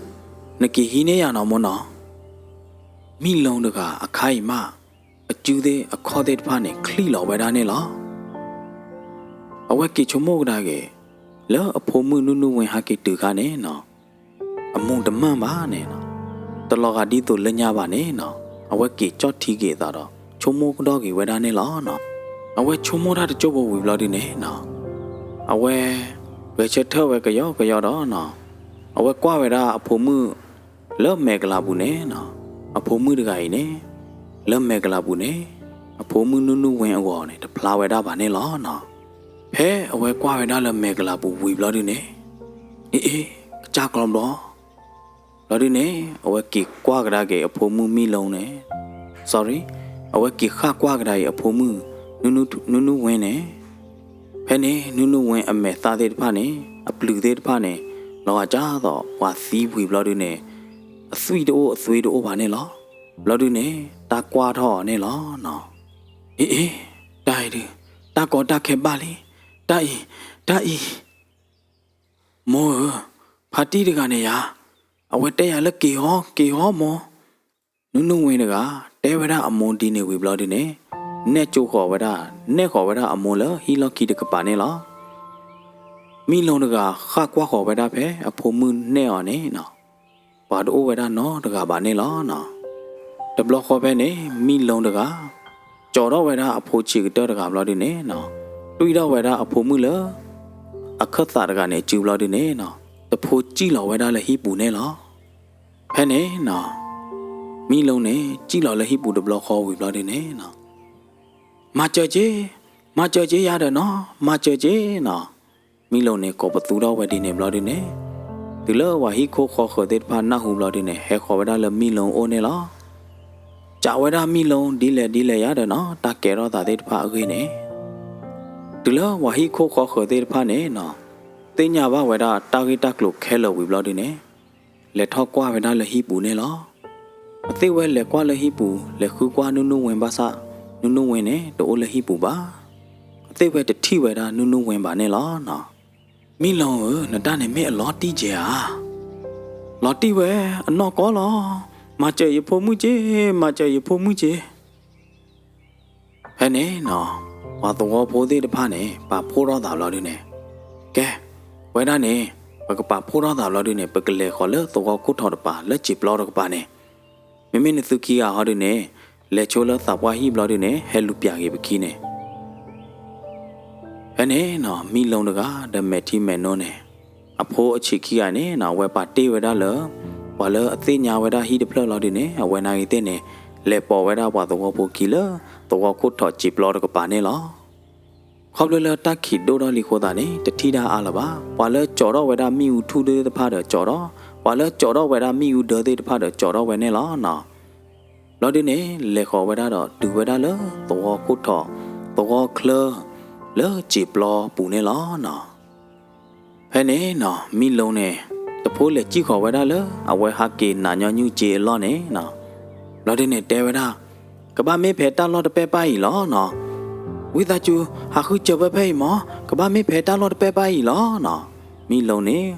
နက့ၤဟံးန့ၢ်ယၤနီၤမိၢ်နီၤ. မံလီတဂၤအခါအံၤမး အစုသ့ၣ်အခီၣ်သ့ၣ်တဖၣ်န့ၣ် ချံးလီၤဝဲဒၣ်န့ၣ်လီၤ. အဝဲက့ၤဆိကမိၣ်ကဒါက့ၤ လၢအဖိမုၣ်နုနုဝ့ဟဲက့ၤတုၤခါန့ၣ်နီၤ, အမူးတမၢ်ဘၣ်န့ၣ်နီၤ, တလီၤဂာ်ဒ်သိးလၢညါဘၣ်န့ၣ်နီၤ, အဝဲက့ၤကၠီၣ်ထံက့ၤအသးဒီး ဆိကမိၣ်ကဒီးက့ၤဝဲဒၣ်န့ၣ်လီၤနီၤ. အဝဲဆိကမိၣ်တၢ်တကၠိဖိဝံၤဘျီဒုန့ၣ်နီၤ, အဝဲ ဂဲၤဆၢထၢၣ်ဝဲကယီကယီဒီးနီၤ, အဝဲကွၢ်ဝဲဒၣ်အဖိမုၣ် လၢမဲာ်ကလၤပူၤန့ၣ်နီၤ, အဖိမုၣ်တဂၤအံၤန့ၣ် လၢမဲာ်ကလၤပူၤန့ၣ် အဖိမုၣ်နုနုဝ့အဂီၢ်န့ၣ် တဖျါဝဲဒၣ်ဘၣ်န့ၣ်လီၤနီၤ. ဖဲအဝဲကွၢ်ဝဲဒၣ်လၢမဲာ်ကလၤပူၤဝံၤဘျီဒုန့ၣ်, အ့ အ့ ကစၢ်ကျီဘျီ ဘျီဒုန့ၣ် အဝဲက့ၤကွၢ်ကဒါက့ၤအဖိမုၣ်မံလီန့ၣ်, sorry, အဝဲက့ၤဃၣ်ကွၢ်ကဒါအံၤအဖိမုၣ် နုနုဝ့န့ၣ်, ဖဲန့ၣ် နုနုဝ့အမဲာ်သၣ်သ့ၣ်တဖၣ်န့ၣ် အပျုၤသ့ၣ်တဖၣ်န့ၣ် လီၤဂာ်ကၢသိးပှၤသံဝံၤဘျီဒုန့ၣ် အသွံၣ်တအိၣ်အသွေးတအိၣ်ဘၣ်န့ၣ်လီၤ. ဘျီဒုန့ၣ် တၢ်ကွၢ်ထီၣ်အီၤန့ၣ်လီၤနီၤ. အ့ အ့ တၢ်အံၤဒုး တၢ်ကီတၢ်ခဲဘၣ်လံ. တၢ်အံၤ တၢ်အံၤ မိၢ်ဧၢ, ဖါတံၢ်တဂၤန့ၣ်ယၤ, အဝဲတဲယၤလၢက့ၤဟီ က့ၤဟီမိၢ်. နုနုဝ့တဂၤ တဲဝဲဒၣ်အမိၢ်ဒ်န့ၣ်ဝံၤဘျီဒုန့ၣ် နဲၣ်ကၠိဃီၤဝဲဒၣ် နဲၣ်ဃီၤဝဲဒၣ်အမိၢ်လၢဟံၣ်လီၢ်ခံတကပၤန့ၣ်လီၤ. မံလိၤတဂၤ ဃၣ်ကွၢ်ဃီၤဝဲဒၣ်ဖဲအဖိမုၣ်နဲၣ်အီၤန့ၣ်နီၤ, ပှၤတအိၣ်ဝဲဒၣ်နီတဂၤဘၣ်န့ၣ်လီၤနီၤ. တဘျီဃီဖဲန့ၣ် မံလိၤတဂၤ ကၠီၤထီၣ်ဝဲဒၣ်အဖိဆံးကတၢၢ်တဂၤဘျီဒုန့ၣ်နီၤ, တွံၢ်ထီၣ်ဝဲဒၣ်အဖိမုၣ်လၢ အခၢၣ်သးတဂၤန့ၣ်အစုဘျီဒုန့ၣ်နီၤ, တဖိစံၣ်လီၤဝဲဒၣ်လၢဟံၣ်ပူၤန့ၣ်လီၤ. ဖဲန့ၣ်နီၤ မံလိၤန့ၣ် စံၣ်လီၤလၢဟံၣ်ပူၤတဘျီဃီဝံၤဘျီဒုန့ၣ်နီၤ, မၤစၢၤက့ၤ, မၤစၢၤက့ၤယၤဒီးနီၤ, မၤစၢၤက့ၤနီၤ. မံလိၤန့ၣ် ကိးပသူထီၣ်ဝဲဒ်န့ၣ်ဘျီဒုန့ၣ် တုၤလၢပှၤဟံၣ်ခိၣ်ဃီဃၢၤသ့ၣ်တဖၣ်နၢ်ဟူဘျီဒုန့ၣ် ဟဲဃီၤဝဲဒၣ်လၢမံလိၤအိၣ်န့ၣ်လီၤ. စံးဝဲဒၣ်မံလိၤ ဒ်လဲၣ်ဒ်လဲၣ်ယၤဒီးနီၤ တၢ်ကဲထီၣ်သးသ့ၣ်တဖၣ်အဂ့ၢ်န့ၣ် တုၤလၢပှၤဟံၣ်ခိၣ်ဃီဃၢၤသ့ၣ်တဖၣ်န့ၣ်နီၤ သ့ၣ်ညါဘၣ်ဝဲဒၣ်တၢ်ဂ့ၢ်တၢ်ကျိၤခဲလၢာ်ဝံၤဘျီဒုန့ၣ် လဲၤထီၣ်ကွၢ်ဝဲဒၣ်လၢဟံၣ်ပူၤန့ၣ်လီၤ. အသ့ၣ်ဝဲလဲၤကွၢ်လၢဟံၣ်ပူၤ လဲၤဃုကွၢ်နုနုဝ့ဘၣ်ဆၣ် နုနုဝ့န့ၣ် တအိၣ်လၢဟံၣ်ပူၤဘၣ်. အသ့ၣ်ဝဲတထံၣ်ဝဲဒၣ်နုနုဝ့ဘၣ်န့ၣ်လီၤနီၤ. မံလိၤဧၢ, နတၢ်န့ၣ်မ့ၢ်အလီၤတံၢ်ကဲဧါ. လီၤတံၢ်ဝဲ, အနီၢ်ကီလီၤ. မၤစၢၤယဖိမုၣ်က့, မၤစၢၤယဖိမုၣ်က့. ဖဲန့ၣ်နီၤ ပှၤသဝီဖိသ့ၣ်တဖၣ်န့ၣ် ပာ်ဖှိၣ်ထီၣ်သးဘျီဒုန့ၣ်, ကဲ, ဝဲဒၣ်န့ၣ် ပကပာ်ဖှိၣ်ထီၣ်သးဘျီဒုန့ၣ် ပကလဲၤဃီၤလၢသဝီခိၣ်ထီၣ်တပၤ လၢစံာ်ပျီတကပၤန့ၣ်, မ့မ့ၢ်နသုခံဂၤဟီဒုန့ၣ် လဲၤဆိလၢသးပှၢ်ဟံၣ်ဘျီဒုန့ၣ် ဟဲလူၤပျးက့ၤပခံန့ၣ် ဖဲန့ၣ်နီၤ မံလိၤတဂၤဒီးမဲာ်ထံမဲာ်နိန့ၣ် အဖိအဆံးခံဂၤန့ၣ်နီၤ အဝဲပာ်တ့ၢ်ဝဲဒၣ်လၢ ပှၤလၢအသ့ၣ်ညါဝဲဒၣ်ဟံၣ်တဖျၢၣ်လီၤဒုန့ၣ် အဝဲနာ်ဂ့ၤသ့ၣ်န့ၣ် လဲၤပိာ်ဝဲဒၣ်ပှၤသဝီဖိခံလၢ သဝီခိၣ်ထီၣ်စံာ်ပျီတကပၤန့ၣ်လီၤ. ခီဖျိလၢတၢ်ခံးဒိၣ်ထီၣ်လံအဃိသတးန့ၣ် တထံၣ်ဒၣ်အါလၢၤဘၣ်. ပှၤလၢကၠီၤထီၣ်ဝဲဒၣ်မ့ၣ်အူထူၣ်သ့ၣ်တဖၣ်ဒီးကၠီၤထီၣ်, ပှၤလၢကၠီၤထီၣ်ဝဲဒၣ်မ့ၣ်အူဒၢသ့ၣ်တဖၣ်ဒီးကၠီၤထီၣ်ဝဲန့ၣ်လီၤနီၤ. ဘျီဒုန့ၣ် လဲၤဃီၤဝဲဒၣ်ဒီးတုၤဝဲဒၣ်လၢသဝီခိၣ်ထီၣ်, သဝီချၢ လၢစံာ်ပျီပူၤန့ၣ်လီၤနီၤ. ဖဲန့ၣ်နီၤ မံလိၤန့ၣ် တဖိလဲၤစံၣ်ဃီၤဝဲဒၣ်လၢ အဝဲဟးက့ၤနးညီနုၢ်စ့အလီၢ်န့ၣ်နီၤ. ဘျီဒုန့ၣ်တဲဝဲဒၣ်, ကဘၣ်မ့ၢ်ဖဲတၢ်လီၢ်တပဲၢ်ပၢ်အံၤလီၤနီၤ. ဝံသးစူၤ ဟးဃုစၢၤဖဲဖဲအံၤမး, ကဘၣ်မ့ၢ်ဖဲတၢ်လီၢ်တပဲၢ်ပၢ်အံၤလီၤနီၤ. မံလိၤန့ၣ်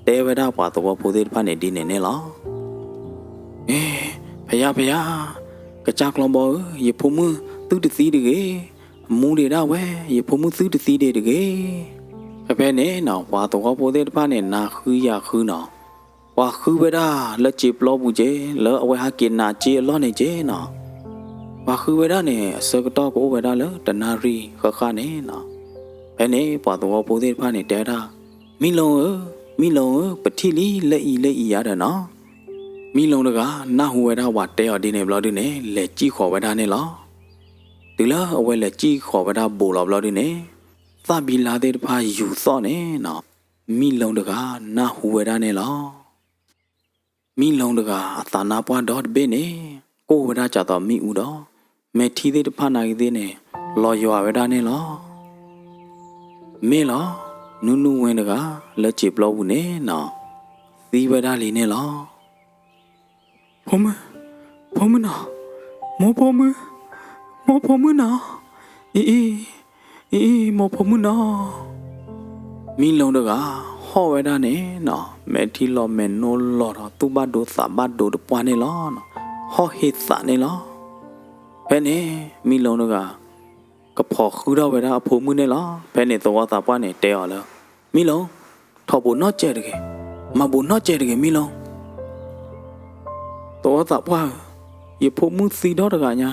တဲဝဲဒၣ်ပှၤသဝီဖိသ့ၣ်တဖၣ်န့ၣ်ဒ်န့ၣ်န့ၣ်လီၤ. အ့ ဖယါဖယါ, ကစၢ်ကျီဘီဧၢ, ယဖိမုၣ်သုတသံတဂ့ၤ, အမူဒံးဒၣ်ဝဲ, ယဖိမုၣ်သုတသံဒံးတဂ့ၤ. ဖဲဖဲန့ၣ်နီၤ ပှၤသဝီဖိသ့ၣ်တဖၣ်န့ၣ် နၤဃုယၤဃုနီၤ, ပှၤဃုဝဲဒၣ်လၢစံာ်ပျီပူၤက့ၤ, လၢအဝဲဟးက့ၤနးစ့အလီၢ်န့ၣ်က့ၤနီၤ. ပှၤဃုဝဲဒၣ်န့ၣ် အဆၢကတီၢ်ကအိၣ်ဝဲဒၣ်လၢတနၣ်ရံၣ်ဃၣ်ဃၣ်န့ၣ်နီၤ. ဖဲန့ၣ် ပှၤသဝီဖိသ့ၣ်တဖၣ်န့ၣ်တဲဝဲဒၣ်, မံလိၤဧၢ, မံလိၤဧၢ, ပထံၣ်လံလၢအံၤလၢအံၤယၤဒီးနီၤ. မံလိၤတဂၤ နၢ်ဟူဝဲဒၣ်ပှၤတဲအီၤဒ်န့ၣ်ဘျီဒုန့ၣ် လဲၤစံၣ်ဃီၤဝဲဒၣ်န့ၣ်လီၤ. တုၤလၢအဝဲလဲၤစံၣ်ဃီၤဝဲဒၣ်ဘူးလီၤဘျီဒုန့ၣ်, သၣ်ဘံလါသ့ၣ်တဖၣ်ယူၤသီၣ်န့ၣ်နီၤ, မံလိၤတဂၤ နၢ်ဟူဝဲဒၣ်န့ၣ်လီၤ. မံလိၤတဂၤ အသးနါပှၢ်ဒီတဘ့ၣ်န့ၣ် ကိၢ်ဝဲဒၣ်ကၢ်သိးမ့ၣ်အူဒီး မဲာ်ထံသ့ၣ်တဖၣ်နာ်ဂ့ၤသ့ၣ်န့ၣ် လီၤယွၤဝဲဒၣ်န့ၣ်လီၤ. မ့ၢ်လီၤ, နူနူဝ့တဂၤ လၢစံာ်ပျီပူၤန့ၣ်နီၤ, သံဝဲဒၣ်လံန့ၣ်လီၤ. ဖိမုၣ်, ဖိမုၣ်နီၤ, မိၢ်ဖိမုၣ်, မိၢ်ဖိမုၣ်နီၤ, အံၤအံၤ, အံၤအံၤ မိၢ်ဖိမုၣ်နီၤ. မံလိၤတဂၤ ဟီၣ်ဝဲဒၣ်န့ၣ်နီၤ, မဲာ်ထံလီၤမဲာ်နိလီၤဒီး သူၣ်ဘၣ်ဒိသးဘၣ်ဒိတပှၢ်န့ၣ်လီၤ. ဟီၣ်ဟ့သးန့ၣ်လီၤ. ဖဲန့ၣ် မံလိၤတဂၤ ကဖီၣ်ဃုထီၣ်ဝဲဒၣ်အဖိမုၣ်န့ၣ်လီၤ. ဖဲန့ၣ်သဝီသးပှၢ်န့ၣ်တဲအီၤလၢ, မံလိၤ, ထီၣ်ဘိးနီၢ်စဲးတဂ့ၤ, မၤဘိးနီၢ်စဲးတဂ့ၤ မံလိၤ. သဝီသးပှၢ်ဧၢ, ယဖိမုၣ်သံဒီတဂၤညါ,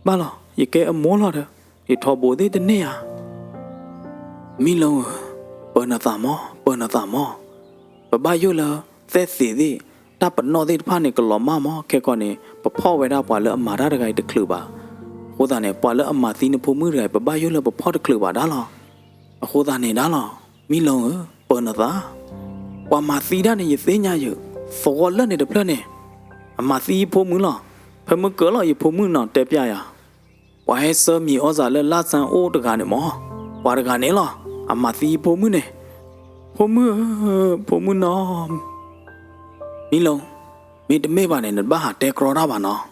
ဘၣ်လီၤ, ယကဲအမိၢ်လီၤဒီး ယထီၣ်ဘိးသ့ၣ်တန့ၢ်ဧါ. မံလိၤဧၢ, ပၢၤနသးမီၢ်, ပၢၤနသးမီၢ်, ပဘၣ်ယိၣ်လၢ သဲၣ်သ့းသ့ၣ်, တၢ်ပနီၣ်သ့ၣ်တဖၣ်န့ၣ် ကလီၤမၢ်မီၢ်, ခဲကီန့ၣ် ပဖီၣ်ဝဲဒၣ်ပှၤလၢအမၤတၢ်တဂၤအံၤတချုးဘၣ်. အဃိသတးန့ၣ် ပှၤလၢအမၤသံနဖိမုၣ်တဂၤအံၤ ပဘၣ်ယိၣ်လၢပဖီၣ်တချုးဘၣ်ဒၣ်လီၤ. အဃိသတးန့ၣ်ဒၣ်လီၤ, မံလိၤဧၢ, ပၢၤနသး, ပှၤမၤသံတၢ်န့ၣ် ယသ့ၣ်ညါယုာ်, သဝီလၢန့ၣ်တဖျၢၣ်န့ၣ် အမၤသံယဖိမုၣ်လီၤ. ဖဲမုၢ်ကၢၤလီၤ ယဖိမုၣ်နီၤတဲပျဲယၤ, ပှၤဟဲဆှၢမံၤအီၣ်စၢ်လၢလၢ်စၣ်အိၣ်တဂၤန့ၣ်မၢ်, ပှၤတဂၤန့ၣ်လီၤ, အမၤသံယဖိမုၣ်န့ၣ်, ဖိမုၣ်ဧၢ, ဖိမုၣ်နီၤ, မံလီၤ, မ့တမ့ၢ်ဘၣ်န့ၣ် နတဘၣ်ဟးတဲကြီတၢ်ဘၣ်နီၤ.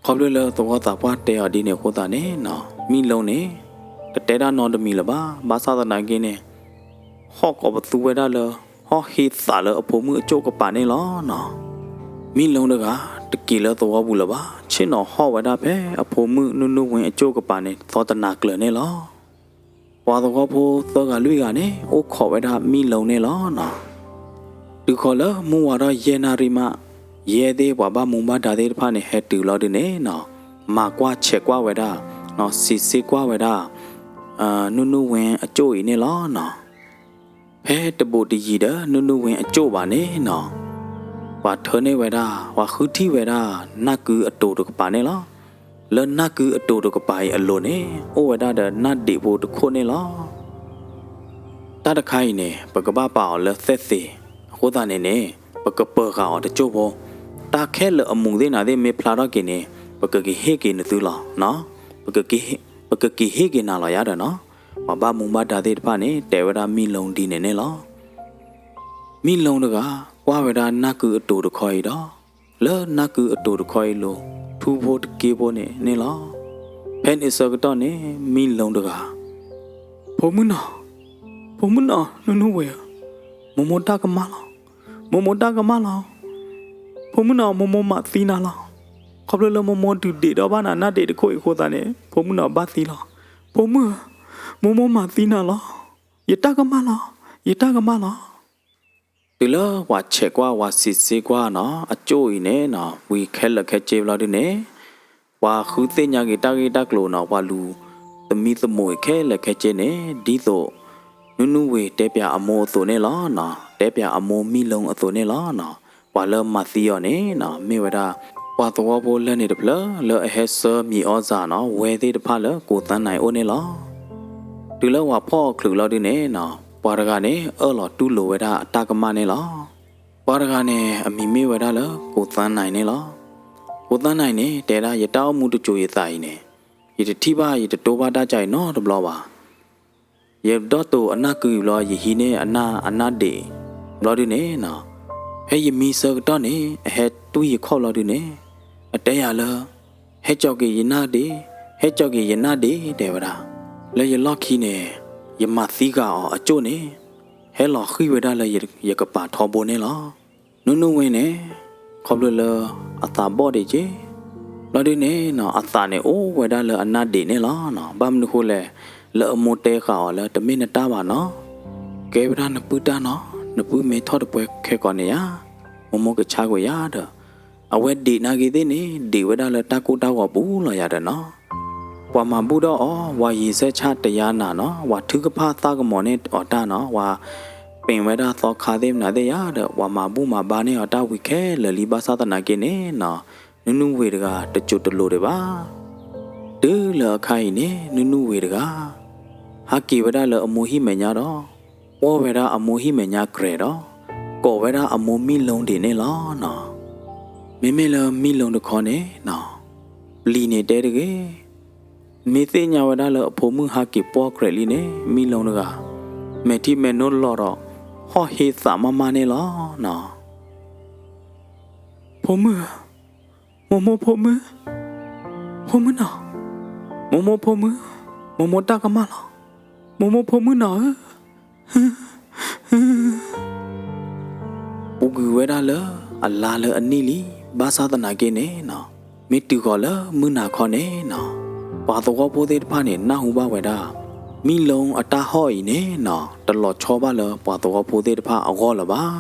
ခီဖျိလၢသဝီသးပှၢ်တဲအီၤဒ်န့ၣ်အဃိသတးန့ၣ်နီၤ, မံလီၤန့ၣ် တတဲဒၣ်နီတမံၤလၢၤဘၣ်, ဘၣ်ဆၣ်သနာ်က့န့ၣ် ဟီၣ်ကိးပသူဝဲဒၣ်လၢ ဟီၣ်ဟ့သးလၢအဖိမုၣ်အကၠိၣ်ကပၤန့ၣ်လီၤနီၤ. မံလီၤတဂၤ တက့ၤလၢသဝီပူၤလၢၤဘၣ်, ဆ့ၣ်နီၤဟီၣ်ဝဲဒၣ်ဖဲအဖိမုၣ်နုၢ်နုၢ်ဝ့အကၠိၣ်ကပၤန့ၣ် သီတနၤကျၢၤန့ၣ်လီၤ. ပှၤသဝီဖိသၢဂၤလွံၢ်ဂၤန့ၣ် အိၣ်ခိးဝဲဒၣ်မံလီၤန့ၣ်လီၤနီၤ. တုၤခီလၢမုၢ်ဝါထီၣ်ယဲၢ်နၣ်ရံၣ်မး, ယဲၢ်သ့ၣ်ပှၤဘၣ်မူဘၣ်ဒါသ့ၣ်တဖၣ်န့ၣ် ဟဲတုၤလီၤဒုန့ၣ်နီၤ, မၤကွၢ်ဆဲးကွၢ်ဝဲဒၣ်, စံးဆ့ကွၢ်ဝဲဒၣ် နုၢ်နုၢ်ဝ့အကၠိၣ်အံၤန့ၣ်လီၤနီၤ. ဖဲတဘူးတယံၤဒီးနုၢ်နုၢ်ဝ့အကၠိၣ်ဘၣ်န့ၣ်နီၤ, ပှၤထၢန့ၢ်ဝဲဒၣ်, ပှၤဃုထံၣ်ဝဲဒၣ် နၢ်ကုအတိၤတကပၤန့ၣ်လီၤ. လၢနၢ်ကုအတိၤတကပၤအံၤအလိၤန့ၣ် အိၣ်ဝဲဒၣ်ဒီးနၢ်ဒံးဖိတခိၣ်န့ၣ်လီၤ. တၢ်တခါအံၤန့ၣ် ပကဘၣ်ပာ်အီၤလၢသဲၣ်သ့, အဃိသတးန့ၣ်န့ၣ် ပကပၢၤဃာ်အီၤတကၠိၢ်ဖိ, တၢ်ခဲလၢာ်အမူးသ့ၣ်နၤသ့ၣ်မ့ၢ်ဖျါထီၣ်က့ၤန့ၣ် ပကက့ၤဟ့ၣ်က့ၤနသုလီၤ. ပကက့ၤဟ့ၣ်က့ၤနၤလီၤယၤဒီးနီၤ, ပှၤဘၣ်မူဘၣ်ဒါသ့ၣ်တဖၣ်န့ၣ် တဲဝဲဒၣ်မံလီၤဒ်န့ၣ်န့ၣ်လီၤ. မံလီၤတဂၤ ကွၢ်ဝဲဒၣ်နၢ်ကုအတိၤတခီအံၤဒီး, လၢနၢ်ကုအတိၤတခီအံၤလိၤ ထူဖိတက့ဖိန့ၣ်န့ၣ်လီၤ. ဖဲန့ၣ်ဆၢကတီၢ်န့ၣ် မံလီၤတဂၤ, ဖိမုၣ်နီၤ, ဖိမုၣ်နီၤ နုၢ်နုၢ်ဝ့ဧၢ, မိၢ်မိၢ်တၢ်ကမၣ်လီၤ, မိၢ်မိၢ်တၢ်ကမၣ်လီၤ, ဖိမုၣ်နီၤ မိၢ်မိၢ်မၤသံနၤလီၤ. ခီဖျိလၢမိၢ်မိၢ်ဒုးဒံးဒီးဘၣ်နၤနၢ်ဒံးတခိၣ်အံၤအဃိသတးန့ၣ် ဖိမုၣ်နီၤဘၣ်သံလီၤ. ဖိမုၣ်ဧၢ, မိၢ်မိၢ်မၤသံနၤလီၤ, ယတၢ်ကမၣ်လီၤ, ယတၢ်ကမၣ်လီၤ. တုၤလၢပှၤဆဲးကွၢ်ပှၤစံးဆ့ကွၢ်နီၤ အကၠိၣ်အံၤန့ၣ်နီၤ ဝံၤခဲလၢာ်ခဲဆ့ဘျီဒုန့ၣ်, ပှၤဃုသ့ၣ်ညါက့ၤတၢ်ဂ့ၢ်တၢ်ကျိၤနီၤ ပှၤလူၤသမံသမိးအံၤခဲလၢာ်ခဲဆ့န့ၣ် ဒ်သိး နုၢ်နုၢ်ဝ့ၤတဲပၠးအမိၢ်အသိးန့ၣ်လီၤနီၤ, တဲပၠးအမိၢ်မံလီၤအသိးန့ၣ်လီၤနီၤ. ပှၤလၢမၤသံအီၤန့ၣ်နီၤ မ့ၢ်ဝဲဒၣ် ပှၤသဝီဖိလၢန့ၣ်တဖျၢၣ် လၢအဟဲဆှၢမံၤအီၣ်စၢ်နီၤ ဝဲသ့ၣ်တဖၣ်လၢကိးသၢနၤအိၣ်န့ၣ်လီၤ. တုၤလၢပှၤဖီၣ်အီၤချုးလီၤဒုန့ၣ်နီၤ ပှၤတဂၤန့ၣ် အၢၣ်လီၤတူၢ်လိာ်ဝဲဒၣ်အတၢ်ကမၣ်န့ၣ်လီၤ. ပှၤတဂၤန့ၣ် အမံၤမ့ၢ်ဝဲဒၣ်လၢကိးသၢနၤန့ၣ်လီၤ. ကိးသၢနၤအံၤန့ၣ် တဲဒၣ် ယတၢ်အိၣ်မူတစိၤယသးအံၤန့ၣ် ယတထံၣ်ဘၣ် ယတတိဘၣ်တၢ်ကါအံၤနီတဘျီဘၣ်. ယဒီၣ်တိာ်အနၢ်ကုအံၤဘျီ ယဟံးန့ၢ်အနၢ် အနၢ်ဒံးဘျီဒုန့ၣ်နီၤ, ဖဲယမံဆၢကတီၢ်န့ၣ် အဟဲတွံၢ်ယခီၣ်ဘျီဒုန့ၣ် အတဲယၤလၢ ဟဲကၠီၤက့ၤယနၢ်ဒံး, ဟဲကၠီၤက့ၤယနၢ်ဒံး တဲဝဲဒၣ်. လၢယလီၢ်ခံန့ၣ် ယမၤသံဃာ်အီၤအကၠိၣ်န့ၣ် ဟဲလီၤဃံၢ်ဝဲဒၣ်လၢယကပၤထီဘိန့ၣ်လီၤ. နုၢ်နုၢ်ဝ့န့ၣ် ခီဖျိလၢအသးဘီၣ်ဒံးက့ၤ ဘျီဒုန့ၣ်နီၤ အသးန့ၣ်အိၣ်ဝဲဒၣ်လၢအနၢ်ဒံးန့ၣ်လီၤနီၤ. ဘၣ်မနုၤဃိလဲၣ်, လၢအမိၢ်တဲဃာ်အီၤလၢ တမ့ၢ်နတၢ်ဘၣ်နီၤ, ကဲဝဲဒၣ်နပုၢ်တၢ်နီၤ, နပုၢ်မ့ၢ်ထီၣ်တပှဲၤခဲကိာ်န့ၣ်ယါ, မိၢ်မိၢ်ကဆါကွံာ်ယၤဒီး အဝဲဒံးနာ်က့ၤသ့ၣ်န့ၣ် ဒံးဝဲဒၣ်လၢတၢ်ကိၢ်တၢ်ဂီၤပူၤလီၤယၤဒီးနီၤ. ပှၤမၤဘူၣ်ထီၣ်အီၤ ပှၤယံၤဆဲးဆၣ်တယါနၤနီၤ, ပှၤထုကဖၣ်သးကမီၤန့ၢ်အီၤတၢ်နီၤ, ပှၤပ့ၤဝဲဒၣ်သီခါသ့ၣ်မနုၤသ့ၣ်ယါဒီး ပှၤမၤဘူၣ်မၤဘါန့ၢ်အီၤတၢ်ဝံၤခဲလၢာ်လံ ဘၣ်ဆၣ်သနာ်က့န့ၣ်နီၤ နုၢ်နုၢ်ဝ့ၤတဂၤ တစိၤတလိၤဒံးဘၣ်. တုၤလၢအခါအံၤန့ၣ် နုၢ်နုၢ်ဝ့ၤတဂၤ ဟးက့ၤဝဲဒၣ်လၢအမိၢ်ဟံၣ်မဲာ်ညါဒီး ပီၢ်ဝဲဒၣ်အမိၢ်ဟံၣ်မဲာ်ညါကြဲးဒီး ကိးဝဲဒၣ်အမိၢ်မံလီၤဒံးန့ၣ်လီၤနီၤ. မ့မ့ၢ်လၢမံလီၤတခီန့ၣ်နီၤ ပျံၤန့ၣ်တဲတဂ့ၤ, မ့ၢ်သ့ၣ်ညါဝဲဒၣ်လၢအဖိမုၣ်ဟးက့ၤပီၢ်ကြဲးလံန့ၣ် မံလီၤတဂၤ မဲာ်ထံမဲာ်နိလီၤဒီး ဟီၣ်ဟ့သးမးမးန့ၣ်လီၤနီၤ. ဖိမုၣ်ဧၢ, မိၢ်မိၢ်ဖိမုၣ်, ဖိမုၣ်နီၤ, မိၢ်မိၢ်ဖိမုၣ်, မိၢ်မိၢ်တၢ်ကမၣ်လီၤ, မိၢ်မိၢ်ဖိမုၣ်နီၤဧၢ. ပူၤကွံာ်ဝဲဒၣ်လၢအလါလၢအနံၣ်လံ, ဘၣ်ဆၣ်သနာ်က့န့ၣ်နီၤ မ့ၢ်တုၤဃီၤလၢမုၢ်နၤခီန့ၣ်နီၤ ပှၤသဝီဖိသ့ၣ်တဖၣ်န့ၣ် နၢ်ဟူဘၣ်ဝဲဒၣ် မံလီၤအတၢ်ဟီၣ်အံၤန့ၣ်နီၤ တလီၤဆီဘၣ်လၢပှၤသဝီဖိသ့ၣ်တဖၣ်အဂီၢ်လၢၤဘၣ်.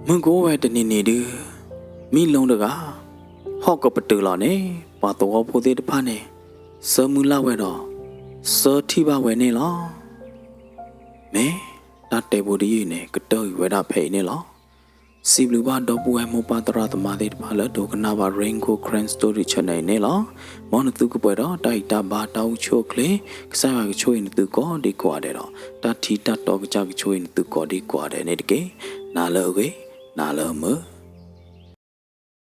မုၢ်ကအိၣ်ဝဲတနံၤနံၤဒု မံလီၤတဂၤ ဟီၣ်ကပတုာ်လီၤန့ၣ် ပှၤသဝီဖိသ့ၣ်တဖၣ်န့ၣ် ဆၢမုၢ်လၢ်ဝဲဒီး ဆၢထံၣ်ဘၣ်ဝဲန့ၣ်လီၤ. မ့ၢ်တၢ်တဲဖိတယုၢ်အံၤန့ၣ် ကတၢၢ်ကွံာ်ဝဲဒၣ်ဖဲအံၤန့ၣ်လီၤ. စံးဘျုးဘၣ်ဒီပုၢ်ဝဲၢ်မိၢ်ပၢ်သရၣ်သမါသ့ၣ်တဖၣ်လၢဒိကနၣ်ဘၣ် Rain Gold Karen Story Channel အံၤန့ၣ်လီၤ. မ်နသုကပှဲၤဒီးတၢ်အံၤတၢ်ဘါတၢ်အိၣ်ဆူၣ်အိၣ်ချ့, ကစၢ်ယွၤကဆိၣ်ဂ့ၤနသုကိးဒံကိးဂၤဒဲးဒီး တၢ်ထံတၢ်တီကစၢ်ကဆိၣ်ဂ့ၤနသုကိးဒံကိးဂၤဒဲးန့ၣ်တက့ၢ်. နၤလၢအဂ့ၤ, နၤလၢအမုာ်.